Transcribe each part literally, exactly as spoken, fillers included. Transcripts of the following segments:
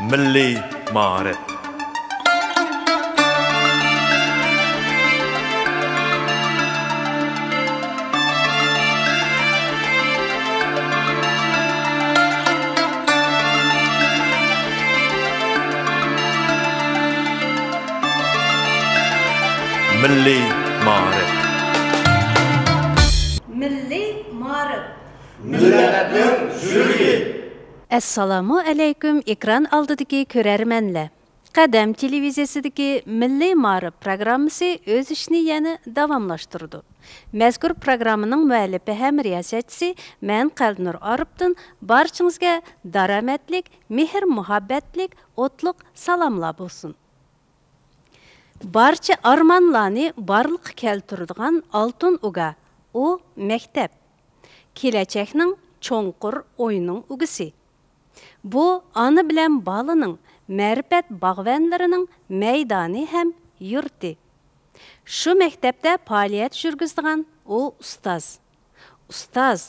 مىللىي مائارىپ. مىللىي مائارىپ. مىللىي مائارىپ. مىللەتنىڭ يۈرىكى. ئەسسالامۇ ئەلەيكۇم، ئېكران ئالدىدىكى كۆرەرمەنلەر. قەدەم تېلېۋىزىيەسىدىكى مىللىي مائارىپ پروگراممىسى ئۆز ئىشىنى يەنە داۋاملاشتۇرىدۇ. مەزكۇر پروگراممىنىڭ مۇئەللىپى ھەم رىياسەتچىسى مەن قەلبىنۇر ئارىپتىن بارچىڭىزگە دارامەتلىك، مېھىر-مۇھەببەتلىك، ئوتلۇق سالاملار بولسۇن. بارچە ئارمانلارنى بارلىققا كەلتۈرىدىغان ئالتۇن ئۇگا، ئۇ مەكتەپ. كېلەچەكنىڭ چوڭقۇر ئوينىڭ ئۇگىسى. بۇ ئانا بىلەن بالىنىڭ، مەرىپەت باغۋەنلىرىنىڭ مەيدانى ھەم يۇرتى. شۇ مەكتەپتە پائالىيەت يۈرگۈزىدىغان ئۇ ئۇستاز. ئۇستاز،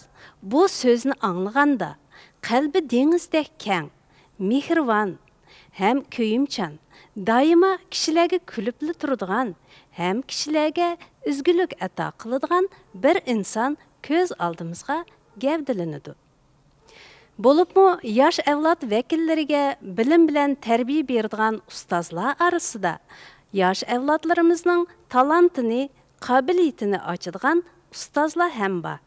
بۇ سۆزنى ئاڭلىغاندا، قەلبى دېڭىزدەك كەڭ، مېھرىبان ھەم كۆيۈمچان، دائىما كىشىلەرگە كۈلۈپلا تۇرىدىغان ھەم كىشىلەرگە ئۈزگۈلۈك ئاتا قىلىدىغان بىر ئىنسان كۆز ئالدىمىزغا گەۋدىلىنىدۇ. بولۇپمۇ ياش ئەۋلاد ۋەكىللىرىگە بىلىم بىلەن تەربىيە بېرىدىغان ئۇستازلار ئارىسىدا ياش ئەۋلادلىرىمىزنىڭ تالانتىنى، قابىلىيىتىنى ئاچىدىغان ئۇستازلار ھەم بار.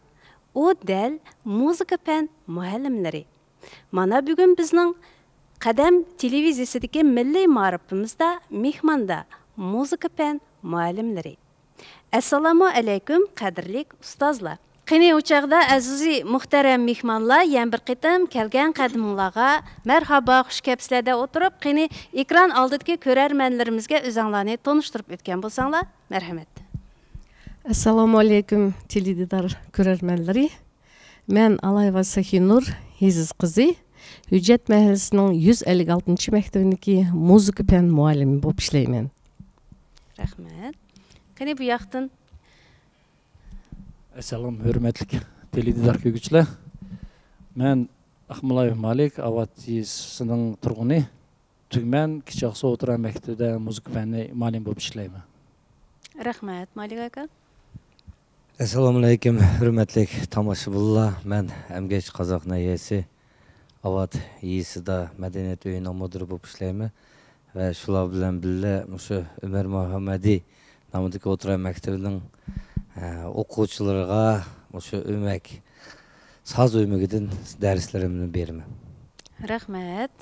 ئۇ دەل مۇزىكا پەن مۇئەللىملىرى. مانا بۈگۈن بىزنىڭ قەدەم تېلېۋىزىيەسىدىكى مىللىي مائارىپىمىزدا مېھماندا مۇزىكا پەن مۇئەللىملىرى. ئەسسالامۇ ئەلەيكۇم، قەدىرلىك ئۇستازلار! قېنى، ئۇ چاغدا ئەزىز مۇھتەرەم مېھمانلار، يەنە بىر قېتىم كەلگەن قەدىمىڭلارغا مەرھابا، خۇش كەپسىلەر دەپ ئولتۇرۇپ، قېنى، ئېكران ئالدىدىكى كۆرەرمەنلىرىمىزگە ئۆزۈڭلارنى تونۇشتۇرۇپ ئۆتكەن بولساڭلار، مەرھەمەت. ئەسسالامۇ ئەلەيكۇم، تېلېدىدار كۆرەرمەنلىرى. مەن ئالايۋا سەخىنۇر ھېزىز قىزى، ھۆججەت مەھەللىسىنىڭ يۈز ئەللىك ئالتىنچى مەكتىۋىدىكى مۇزىكا پەن مۇئەللىمى بولۇپ ئىشلەيمەن. رەھمەت. قېنى، بۇ ياقتىن. ئەسسالام، ھۆرمەتلىك تېلېدىدار كۆرگۈچىلەر. مەن ئاقمۇلايېۋ مالىك، ئاۋات يېزىسىنىڭ تۇرغۇنى. تۈگمەن كىچىك ئاقسۇ ئوتتۇرا مەكتىپىدە مۇزىكا پەنى مۇئەللىمى بولۇپ ئىشلەيمەن. رەھمەت، مالىك ئاكا. ئەسسالامۇئەلەيكۇم، ھۆرمەتلىك تاماشىبىنلار. مەن ئەمگەكچى قازاق ناھىيەسى ئاۋات يېزىسىدا مەدەنىيەت ئۆيىنىڭ مۇدىرى بولۇپ ئىشلەيمەن ۋە شۇلار بىلەن بىللە مۇشۇ ئۆمەر مۇھەممەدى نامىدىكى ئوتتۇرا مەكتىپىنىڭ، ئە، ئوقۇغۇچىلىرىغا مۇشۇ ئۆمەك ساز ئۆمىكىدىن دەرسلىرىمنى بېرىمەن. رەھمەت.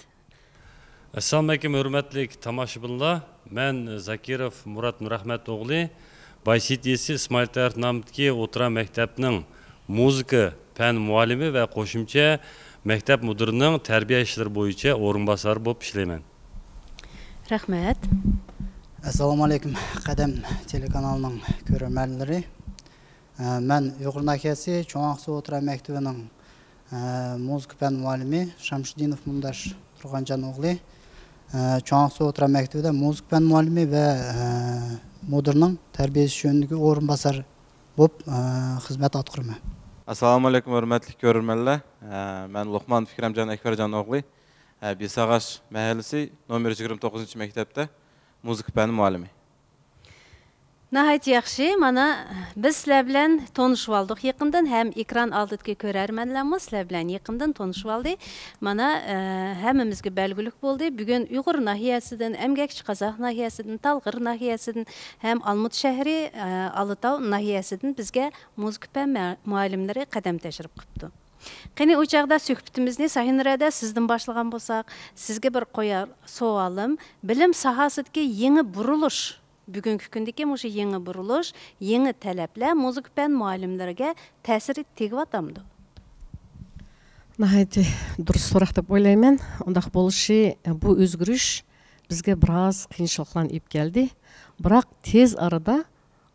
ئەسسالامۇئەلەيكۇم، ھۆرمەتلىك تاماشىبىنلار. مەن زاكىروف مۇرات نۇرئەخمەت ئوغلى، بايسېيىت يېزىسى ئىسمائىل تەرەت نامىدىكى ئوتتۇرا مەكتەپنىڭ مۇزىكا پەن مۇئەللىمى ۋە قوشۇمچە مەكتەپ مۇدىرىنىڭ تەربىيە ئىشلىرى بويىچە ئورۇنباسارى بولۇپ ئىشلەيمەن. رەھمەت. ئەسسالامۇئەلەيكۇم، قەدەم تېلېكانالىنىڭ كۆرۈرمەنلىرى. ئە، مەن ئۇيغۇر ناھىيەسى چوڭ ئاقسۇ ئوتتۇرا مەكتىۋىنىڭ، ئە، مۇزىكا پەن مۇئەللىمى شامشىدىنوف مۇنداش تۇرغانجان ئوغلى. ئە، چوڭ ئاقسۇ ئوتتۇرا مەكتىۋىدە مۇزىكا پەن مۇئەللىمى ۋە، ئە، مۇدىرنىڭ تەربىيە ئىشى يۆنىدىكى ئورۇنباسار بولۇپ، ئە، خىزمەت ئاتقۇرىمەن. ئەسسالامۇئەلەيكۇم، ھۆرمەتلىك كۆرۈرمەنلەر. ئە، مەن لوقمان پىكرەمجان ئەكبەرجان ئوغلى. ئە، بېساغاچ مەھەللىسى نومېر يىگىرمە توققۇزىنچى مەكتەپتە مۇزىكا پەن مۇئەللىمى. ناھايىتى ياخشى. مانا، بىز سىلەر بىلەن تونۇشۇۋالدۇق يېقىندىن، ھەم ئېكران ئالدىدىكى كۆرەرمەنلەرمۇ سىلەر بىلەن يېقىندىن تونۇشۇۋالدى. مانا، ئە، ھەممىمىزگە بەلگىلىك بولدى، بۈگۈن ئۇيغۇر ناھىيەسىدىن، ئەمگەكچى قازاق ناھىيەسىدىن، تالغىر ناھىيەسىدىن ھەم ئالمۇتا شەھىرى، ئە، ئالىتاۋ ناھىيەسىدىن بىزگە مۇزىكا پەن مە-، مۇئەللىملىرى قەدەم تەشرىپ قىپتۇ. قېنى، ئۇ چاغدا سۆھبىتىمىزنى ساھىنرەدە سىزدىن باشلىغان بولساق، سىزگە بىر قويار سوئالىم، بىلىم ساھەسىدىكى يېڭى بۇرۇلۇش، بۈگۈنكى كۈندىكى مۇشۇ يېڭى بۇرۇلۇش، يېڭى تەلەپلەر مۇزىكا پەن مۇئەللىملىرىگە تەسىرى تېگىۋاتامدۇ؟ ناھايىتى دۇرۇس سوراق دەپ ئويلايمەن. ئۇنداق بولۇشى، بۇ ئۆزگىرىش بىزگە بىراز قىيىنچىلىقلارنى ئېلىپ كەلدى. بىراق تېز ئارىدا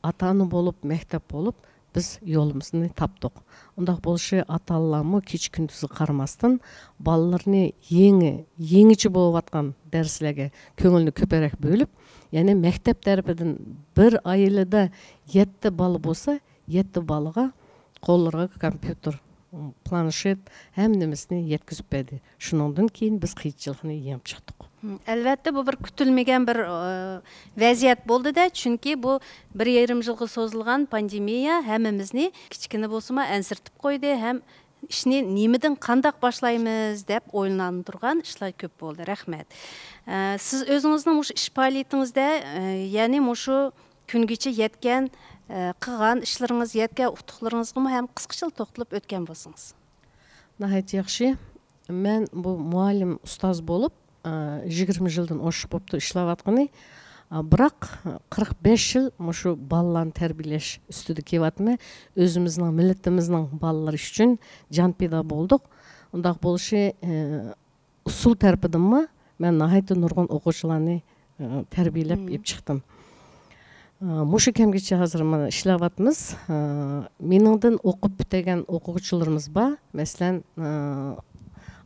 ئاتا-ئانا بولۇپ، مەكتەپ بولۇپ، بىز يولىمىزنى تاپتۇق. ئۇنداق بولۇشى، ئاتا-ئانىلارمۇ كېچە-كۈندۈزگە قارىماستىن، بالىلىرىنى يېڭى، يېڭىچە بولۇۋاتقان دەرسلەرگە كۆڭلىنى كۆپرەك بۆلۈپ، يەنى مەكتەپ تەرىپىدىن بىر ئائىلىدە يەتتە بالا بولسا، يەتتە بالىغا قوللىرىغا كومپيۇتېر، پلانشېت، ھەممە نېمىسىنى يەتكۈزۈپ بەردى. شۇنىڭدىن كېيىن بىز قىيىنچىلىقنى يېڭىپ چىقتۇق. مم، ئەلۋەتتە، بۇ بىر كۈتۈلمىگەن بىر، ئى، ۋەزىيەت بولدى-دە، چۈنكى بۇ بىر يېرىم يىلغا سوزۇلغان پاندېمىيە ھەممىمىزنى كىچىككىنە بولسىمۇ ئەنسىرىتىپ قويدى ھەم ئىشنى نېمىدىن قانداق باشلايمىز دەپ ئويلاندۇرغان ئىشلار كۆپ بولدى. رەھمەت. ئە، سىز ئۆزىڭىزنىڭ مۇشۇ ئىش پائالىيىتىڭىزدە، ئە، يەنى مۇشۇ كۈنگىچە يەتكەن، ئە، قىلغان ئىشلىرىڭىز، يەتكەن ئۇتۇقلىرىڭىزغىمۇ ھەم قىسقىچىلا توختىلىپ ئۆتكەن بولسىڭىز. ناھايىتى ياخشى. مەن بۇ مۇئەللىم، ئۇستاز بولۇپ، ئە، يىگىرمە يىلدىن ئوشۇق بوپتۇ ئىشلەۋاتقىنى. ئە، بىراق، قىرىق بەش يىل مۇشۇ بالىلارنى تەربىيەلەش ئۈستىدە كېلىۋاتىمەن. ئۆزىمىزنىڭ، مىللىتىمىزنىڭ بالىلىرى ئۈچۈن جان پىدا بولدۇق. ئۇنداق بولۇشى، ئە، ئۇسسۇل تەرىپىدىنمۇ مەن ناھايىتى نۇرغۇن ئوقۇغۇچىلارنى، ئە، تەربىيەلەپ ئېلىپ چىقتىم. ئە، مۇشۇ كەمگىچە ھازىر مانا ئىشلەۋاتىمىز. ئە، مېنىڭدىن ئوقۇپ پۈتتۈرگەن ئوقۇغۇچىلىرىمىز بار. مەسىلەن، ئە،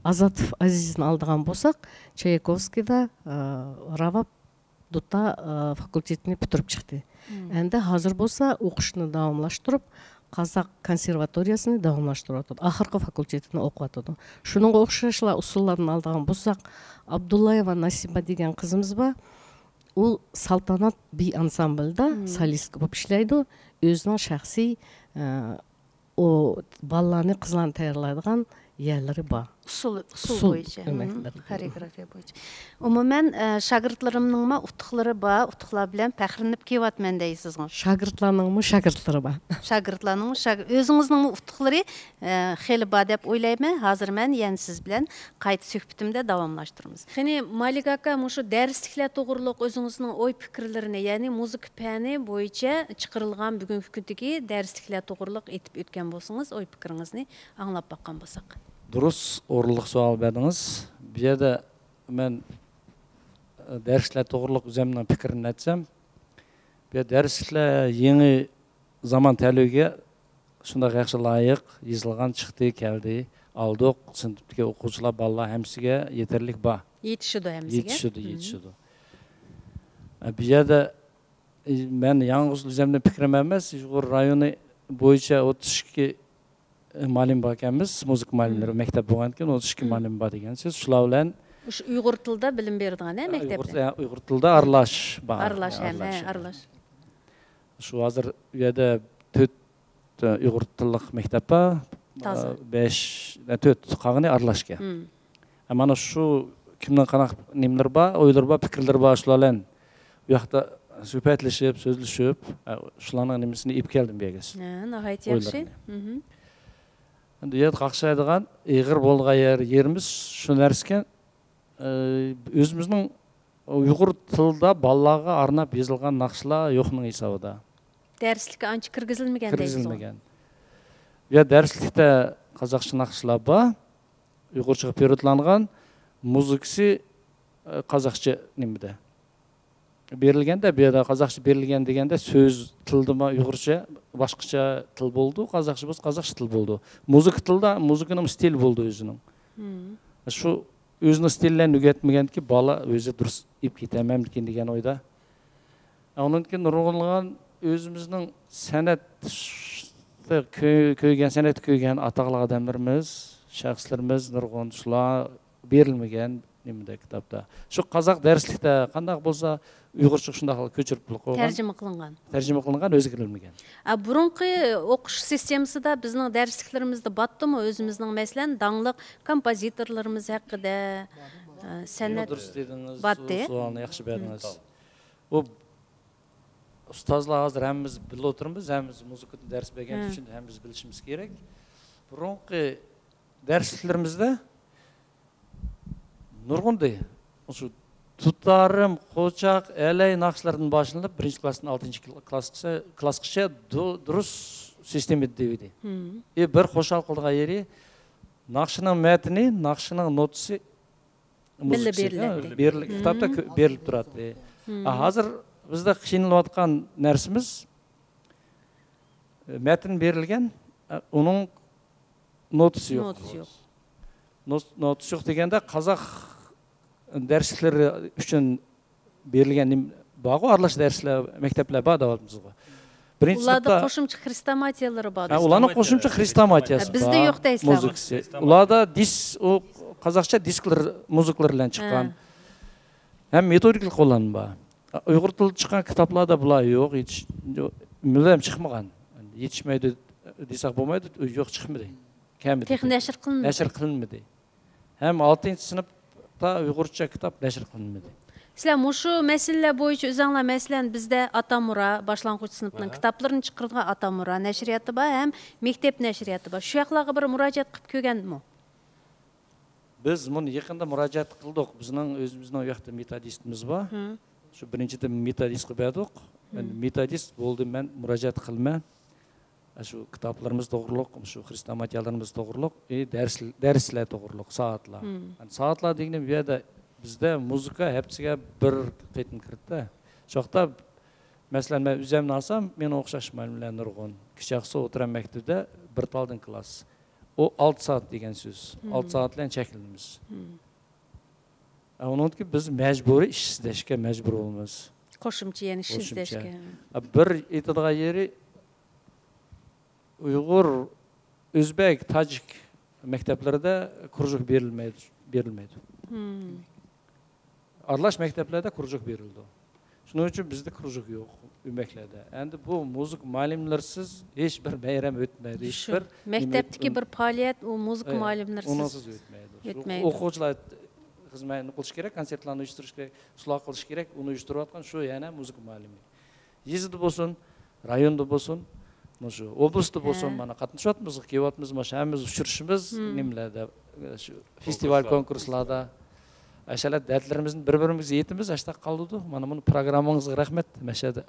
ئازاتوف ئازىزنى ئالىدىغان بولساق، چايكوۋسكىدا، ئە، راۋاب دۇتا، ئە، فاكۇلتېتىنى پۈتتۈرۈپ چىقتى. ئەمدى ھازىر بولسا ئوقۇشنى داۋاملاشتۇرۇپ، قازاق كونسېرۋاتورىيەسىنى داۋاملاشتۇرۇۋاتىدۇ. ئاخىرقى فاكۇلتېتىنى ئوقۇۋاتىدۇ. شۇنىڭغا ئوخشاشلا ئۇسسۇللاردىن ئالىدىغان بولساق، ئابدۇللايېۋا ناسىبە دېگەن قىزىمىز بار. ئۇ سالتانات بىي ئانسامبلىدا سولىستكا بولۇپ ئىشلەيدۇ. ئۆزىنىڭ شەخسىي، ئە، ئۇ بالىلارنى، قىزلارنى تەييارلايدىغان يەرلىرى بار. ئۇسسۇل، ئۇسسۇل ئۇسسۇل بويىچە. ئۆمەكلىرى. خورېئوگرافىيە بويىچە. ئومۇمەن، ئە، شاگىرتلىرىمنىڭمۇ ئۇتۇقلىرى بار، ئۇتۇقلار بىلەن پەخىرلىنىپ كېلىۋاتىمەن دەيسىزغۇ؟ شاگىرتلارنىڭمۇ شاگىرتلىرى بار. شاگىرتلارنىڭمۇ شاگ-، ئۆزىڭىزنىڭمۇ ئۇتۇقلىرى، ئە، خېلى بار دەپ ئويلايمەن. ھازىر مەن يەنە سىز بىلەن قايتا سۆھبىتىمدە داۋاملاشتۇرىمىز. قېنى، مالىك ئاكا، مۇشۇ دەرسلىكلەر توغرۇلۇق ئۆزىڭىزنىڭ ئوي پىكىرلىرىنى، يەنى مۇزىكا پەنى بويىچە چىقىرىلغان بۈگۈنكى كۈندىكى دەرسلىكلەر توغرۇلۇق ئېيتىپ ئۆتكەن بولسىڭىز، ئوي پىكرىڭىزنى ئاڭلاپ باققان بولساق. دۇرۇس، ئورۇنلۇق سوئال بەردىڭىز. بۇ يەردە مەن، ئە، دەرسلەر توغرۇلۇق ئۆزۈمنىڭ پىكرىمنى ئېيتسام، بۇ يەردە دەرسلەر يېڭى زامان تەلىپىگە شۇنداق ياخشى لايىق يېزىلغان، چىقتى، كەلدى، ئالدۇق. سىنىپتىكى ئوقۇغۇچىلار، بالىلار ھەممىسىگە يېتەرلىك بار. يېتىشىدۇ ھەممىسىگە. يېتىشىدۇ، مم. يېتىشىدۇ. ئە، بۇ يەردە، ئە، مەن يالغۇز ئۆزۈمنىڭ پىكرىم ئەمەس، ئۇيغۇر رايونى بويىچە ئوتتۇز ئىككى، ئە، مۇئەللىم باركەنمىز، مۇزىكا مۇئەللىملىرى، مم. مەكتەپ بولغاندىكىن ئوتتۇز ئىككى، مم. مۇئەللىم بار دېگەن سۆز. شۇلار بىلەن مۇشۇ ئۇيغۇر تىلىدا بىلىم بېرىدىغان، ھە، ئە، ئۇيغۇر، مەكتەپتە؟ ئە، ئۇيغۇر تىلىدا ئارىلاش بار. ئارىلاش ھەم، ئارىلاش ھە، ھەم. ئارىلاش. شۇ ھازىر ئۇ يەردە تۆت، ئە، ئۇيغۇر تىللىق مەكتەپ بار. تازا. ئە، بەش، ئە، تۆت، قالغىنى ئارىلاشكەن. مم. ئە، مانا شۇ كىمنىڭ قانداق نېمىلىرى بار، ئويلىرى بار، پىكىرلىرى بار، شۇلار بىلەن بۇ ياقتا سۆھبەتلىشىپ، سۆزلىشىپ، ئە، شۇلارنىڭ نېمىسىنى ئېلىپ كەلدىم بۇ يەرگە. ھە، ناھايىتى ياخشى. ئويلىرىمنى. مم. ئەمدى ئۇ يەردە قاقشايدىغان، ئېغىر بولغان يېرىمىز شۇ نەرسىكەن، ئە، ئۆزىمىزنىڭ ئۇيغۇر تىلىدا بالىلارغا ئارناپ يېزىلغان ناخشىلار يوقنىڭ ھېسابىدا. دەرسلىككە ئانچە كىرگۈزۈلمىگەن دەيسىز. كىرگۈزۈلمىگەن. يا دەرسلىكتە قازاقچە ناخشىلار بار، ئۇيغۇرچىغا پېرېۋوتلانغان، مۇزىكىسى، ئە، قازاقچە نېمىدە بېرىلگەندە، بۇ يەردە قازاقچە بېرىلگەن دېگەندە سۆز تىلدىمۇ ئۇيغۇرچە باشقىچە تىل بولىدۇ، قازاقچە بولسا قازاقچە تىل بولىدۇ. مۇزىكا تىلدا مۇزىكىنىڭ ستىلى بولىدۇ ئۆزىنىڭ. مم. شۇ ئۆزىنىڭ ستىلىنى ئۆگەتمىگەندىكى بالا ئۆزى دۇرۇس ئېلىپ كېتەلمەمدىكىن دېگەن ئويدا. ئۇنىڭدىن كېيىن نۇرغۇنلىغان ئۆزىمىزنىڭ سەنئەت كۆ-، كۆرگەن، سەنئەتتە كۆرگەن ئاتاقلىق ئادەملىرىمىز، شەخسلىرىمىز نۇرغۇن شۇلار بېرىلمىگەن نېمىدە كىتابتا. شۇ قازاق دەرسلىكتە قانداق بولسا ئۇيغۇرچىغا شۇنداق كۆچۈرۈپ قويغان. تەرجىمە قىلىنغان. تەرجىمە قىلىنغان، ئۆزگەرتىلمىگەن. ئا، بۇرۇنقى ئوقۇش سىستېمىسىدا بىزنىڭ دەرسلىكلىرىمىزدە باتتىمۇ ئۆزىمىزنىڭ، مەسىلەن، داڭلىق كومپوزىتورلىرىمىز ھەققىدە، ئا، سەنئەت دۇرۇس دېدىڭىز، باتتى. سوئالنى ياخشى بەردىڭىز. مم. ئۇ ئۇستازلار ھازىر ھەممىمىز بىللە ئولتۇرىمىز، ھەممىمىز مۇزىكىدا دەرس بەرگەن ئۈچۈن ھەممىمىز بىلىشىمىز كېرەك. بۇرۇنقى دەرسلىكلىرىمىزدە نۇرغۇندى. شۇ دۇتارىم، قوچاق، ئەلەي ناخشىلاردىن باشلىنىپ، بىرىنچى كىلاستىن ئالتىنچى كىلاسقىچە، كىلاسقىچە دۇ-، دۇرۇس سىستېما دېۋىدى. مم. ئى، بىر خۇشال قىلىدىغان يېرى، ناخشىنىڭ مەتنى، ناخشىنىڭ نوتىسى، بىللە مۇزىكىسى، بېرىلەتتى. بېرىل-، مم. كىتابتا كۆ-، بېرىلىپ تۇراتتى. مم. ئا، ھازىر بىزدە قىينىلىۋاتقان نەرسىمىز، مەتن بېرىلگەن، ئۇنىڭ نوتىسى يوق. نوتىسى يوق. نوت-، نوتىسى يوق دېگەندە، قازاق دەرسلىكلىرى ئۈچۈن بېرىلگەن نېمە بارغۇ، ئارىلاش دەرسلەر، مەكتەپلەر بار دەۋاتىمىزغۇ. بىرىنچى ئۇلاردا سىنىپتا قوشۇمچە خرېستاماتىيەلىرى بار. ھە، ئۇلارنىڭ قوشۇمچە خرېستاماتىيەسى ھە، بىزدە بار. يوق دەيسىلەر. مۇزىكىسى. ئۇلاردا دىس-، ئۇ قازاقچە دىسكلار، مۇزىكىلار بىلەن چىققان. ھە. ھەم مېتودىكىلىق قوللانما بار. ئۇيغۇر تىلىدا چىققان كىتابلاردا بۇلار يوق، يېتىش-، مۇلەم چىقمىغان. يېتىشمەيدۇ دېسەك بولمايدۇ، يوق، چىقمىدى. كەمىدى. تېخى نەشر قىلىنمىدى. نەشر قىلىنمىدى. ھەم ئالتىنچى سىنىپتا ئۇيغۇرچە كىتاب نەشر قىلىنمىدى. سىلەر مۇشۇ مەسىلىلەر بويىچە ئۆزەڭلار، مەسىلەن، بىزدە ئاتامۇرا، باشلانغۇچ سىنىپنىڭ ئاھا. كىتابلىرىنى چىقىرىدىغان ئاتامۇرا نەشرىياتى بار ھەم مەكتەپ نەشرىياتى بار. شۇ ياقلارغا بىر مۇراجىئەت قىلىپ كۆرگەنمۇ؟ بىز بۇنى يېقىندا مۇراجىئەت قىلدۇق. بىزنىڭ ئۆزىمىزنىڭ ئۇ ياقتا مېتودىستىمىز بار. ھىم. شۇ بىرىنچىدىن مېتودىستقا بەردۇق. ھىم. ئەمدى مېتودىست بولدى، مەن مۇراجىئەت قىلىمەن. شۇ كىتابلىرىمىز توغرۇلۇق، شۇ خرېستاماتىيەلىرىمىز توغرۇلۇق، ئى، دەرس، دەرسلەر توغرۇلۇق، سائەتلەر. ھىم. يەنى سائەتلەر دېگىنىم بۇ يەردە بىزدە مۇزىكا ھەپتىسىگە بىر قېتىم كىرىدۇ. شۇ ۋاقىتتا، مەسىلەن، مەن ئۆزۈمنى ئالسام، مېنىڭ ئوخشاش مۇئەللىملەر نۇرغۇن. كىچىك ئاقسۇ ئوتتۇرا مەكتىپىدە بىر تالدىن كىلاس. ئۇ ئالتە سائەت دېگەن سۆز. ھىم. ئالتە سائەت بىلەن چەكلىنىمىز. ھىم. ئە، ئۇنىڭدىكى بىز مەجبۇرىي ئىش ئىزدەشكە مەجبۇر بولىمىز. قوشۇمچە يەنە ئىش قوشۇمچە. ئىزدەشكە. ئە، بىر ئېيتىدىغان يېرى، ئۇيغۇر، ئۆزبەك، تاجىك مەكتەپلىرىدە كرۇژوك بېرىلمەيدۇ، بېرىلمەيدۇ. ھىم. ئارىلاش مەكتەپلەردە كرۇژوك بېرىلىدۇ. شۇنىڭ ئۈچۈن بىزدە كرۇژوك يوق، ئۆمەكلەردە. ئەمدى بۇ مۇزىكا مۇئەللىملىرىسىز ھېچ بىر بايرام ئۆتمەيدۇ، ھېچ شۇ بىر نېمە مەكتەپتىكى ئۆت-، بىر پائالىيەت ئۇ مۇزىكا ئە، مۇئەللىملىرىسىز ئۇنىڭسىز ئۆتمەيدۇ. شۇ ئۆتمەيدۇ. ئوقۇغۇچىلار خىزمەتنى قىلىشى كېرەك، كونسېرتلارنى ئۇيۇشتۇرۇش كېرەك، شۇلار قىلىشى كېرەك، ئۇنى ئۇيۇشتۇرۇۋاتقان شۇ يەنە مۇزىكا مۇئەللىمى. يېزىدا بولسۇن، رايوندا بولسۇن، مۇشۇ ئوبلاستتا بولسۇن، ھە. مانا قاتنىشىۋاتىمىز، كېلىۋاتىمىز، مانا ھەممىمىز ئۇچرىشىمىز، ھىم. نېمىلەردە، شۇ فېستىۋال، كونكۇرسلار. كونكۇرسلاردا. ئاشۇنداق دەردلىرىمىزنى بىر-بىرىمىزگە ئېيتىمىز، ئاشۇنداق قالىدۇ. مانا بۇنى پروگراممىڭىزغا رەھمەت، مەشەدە.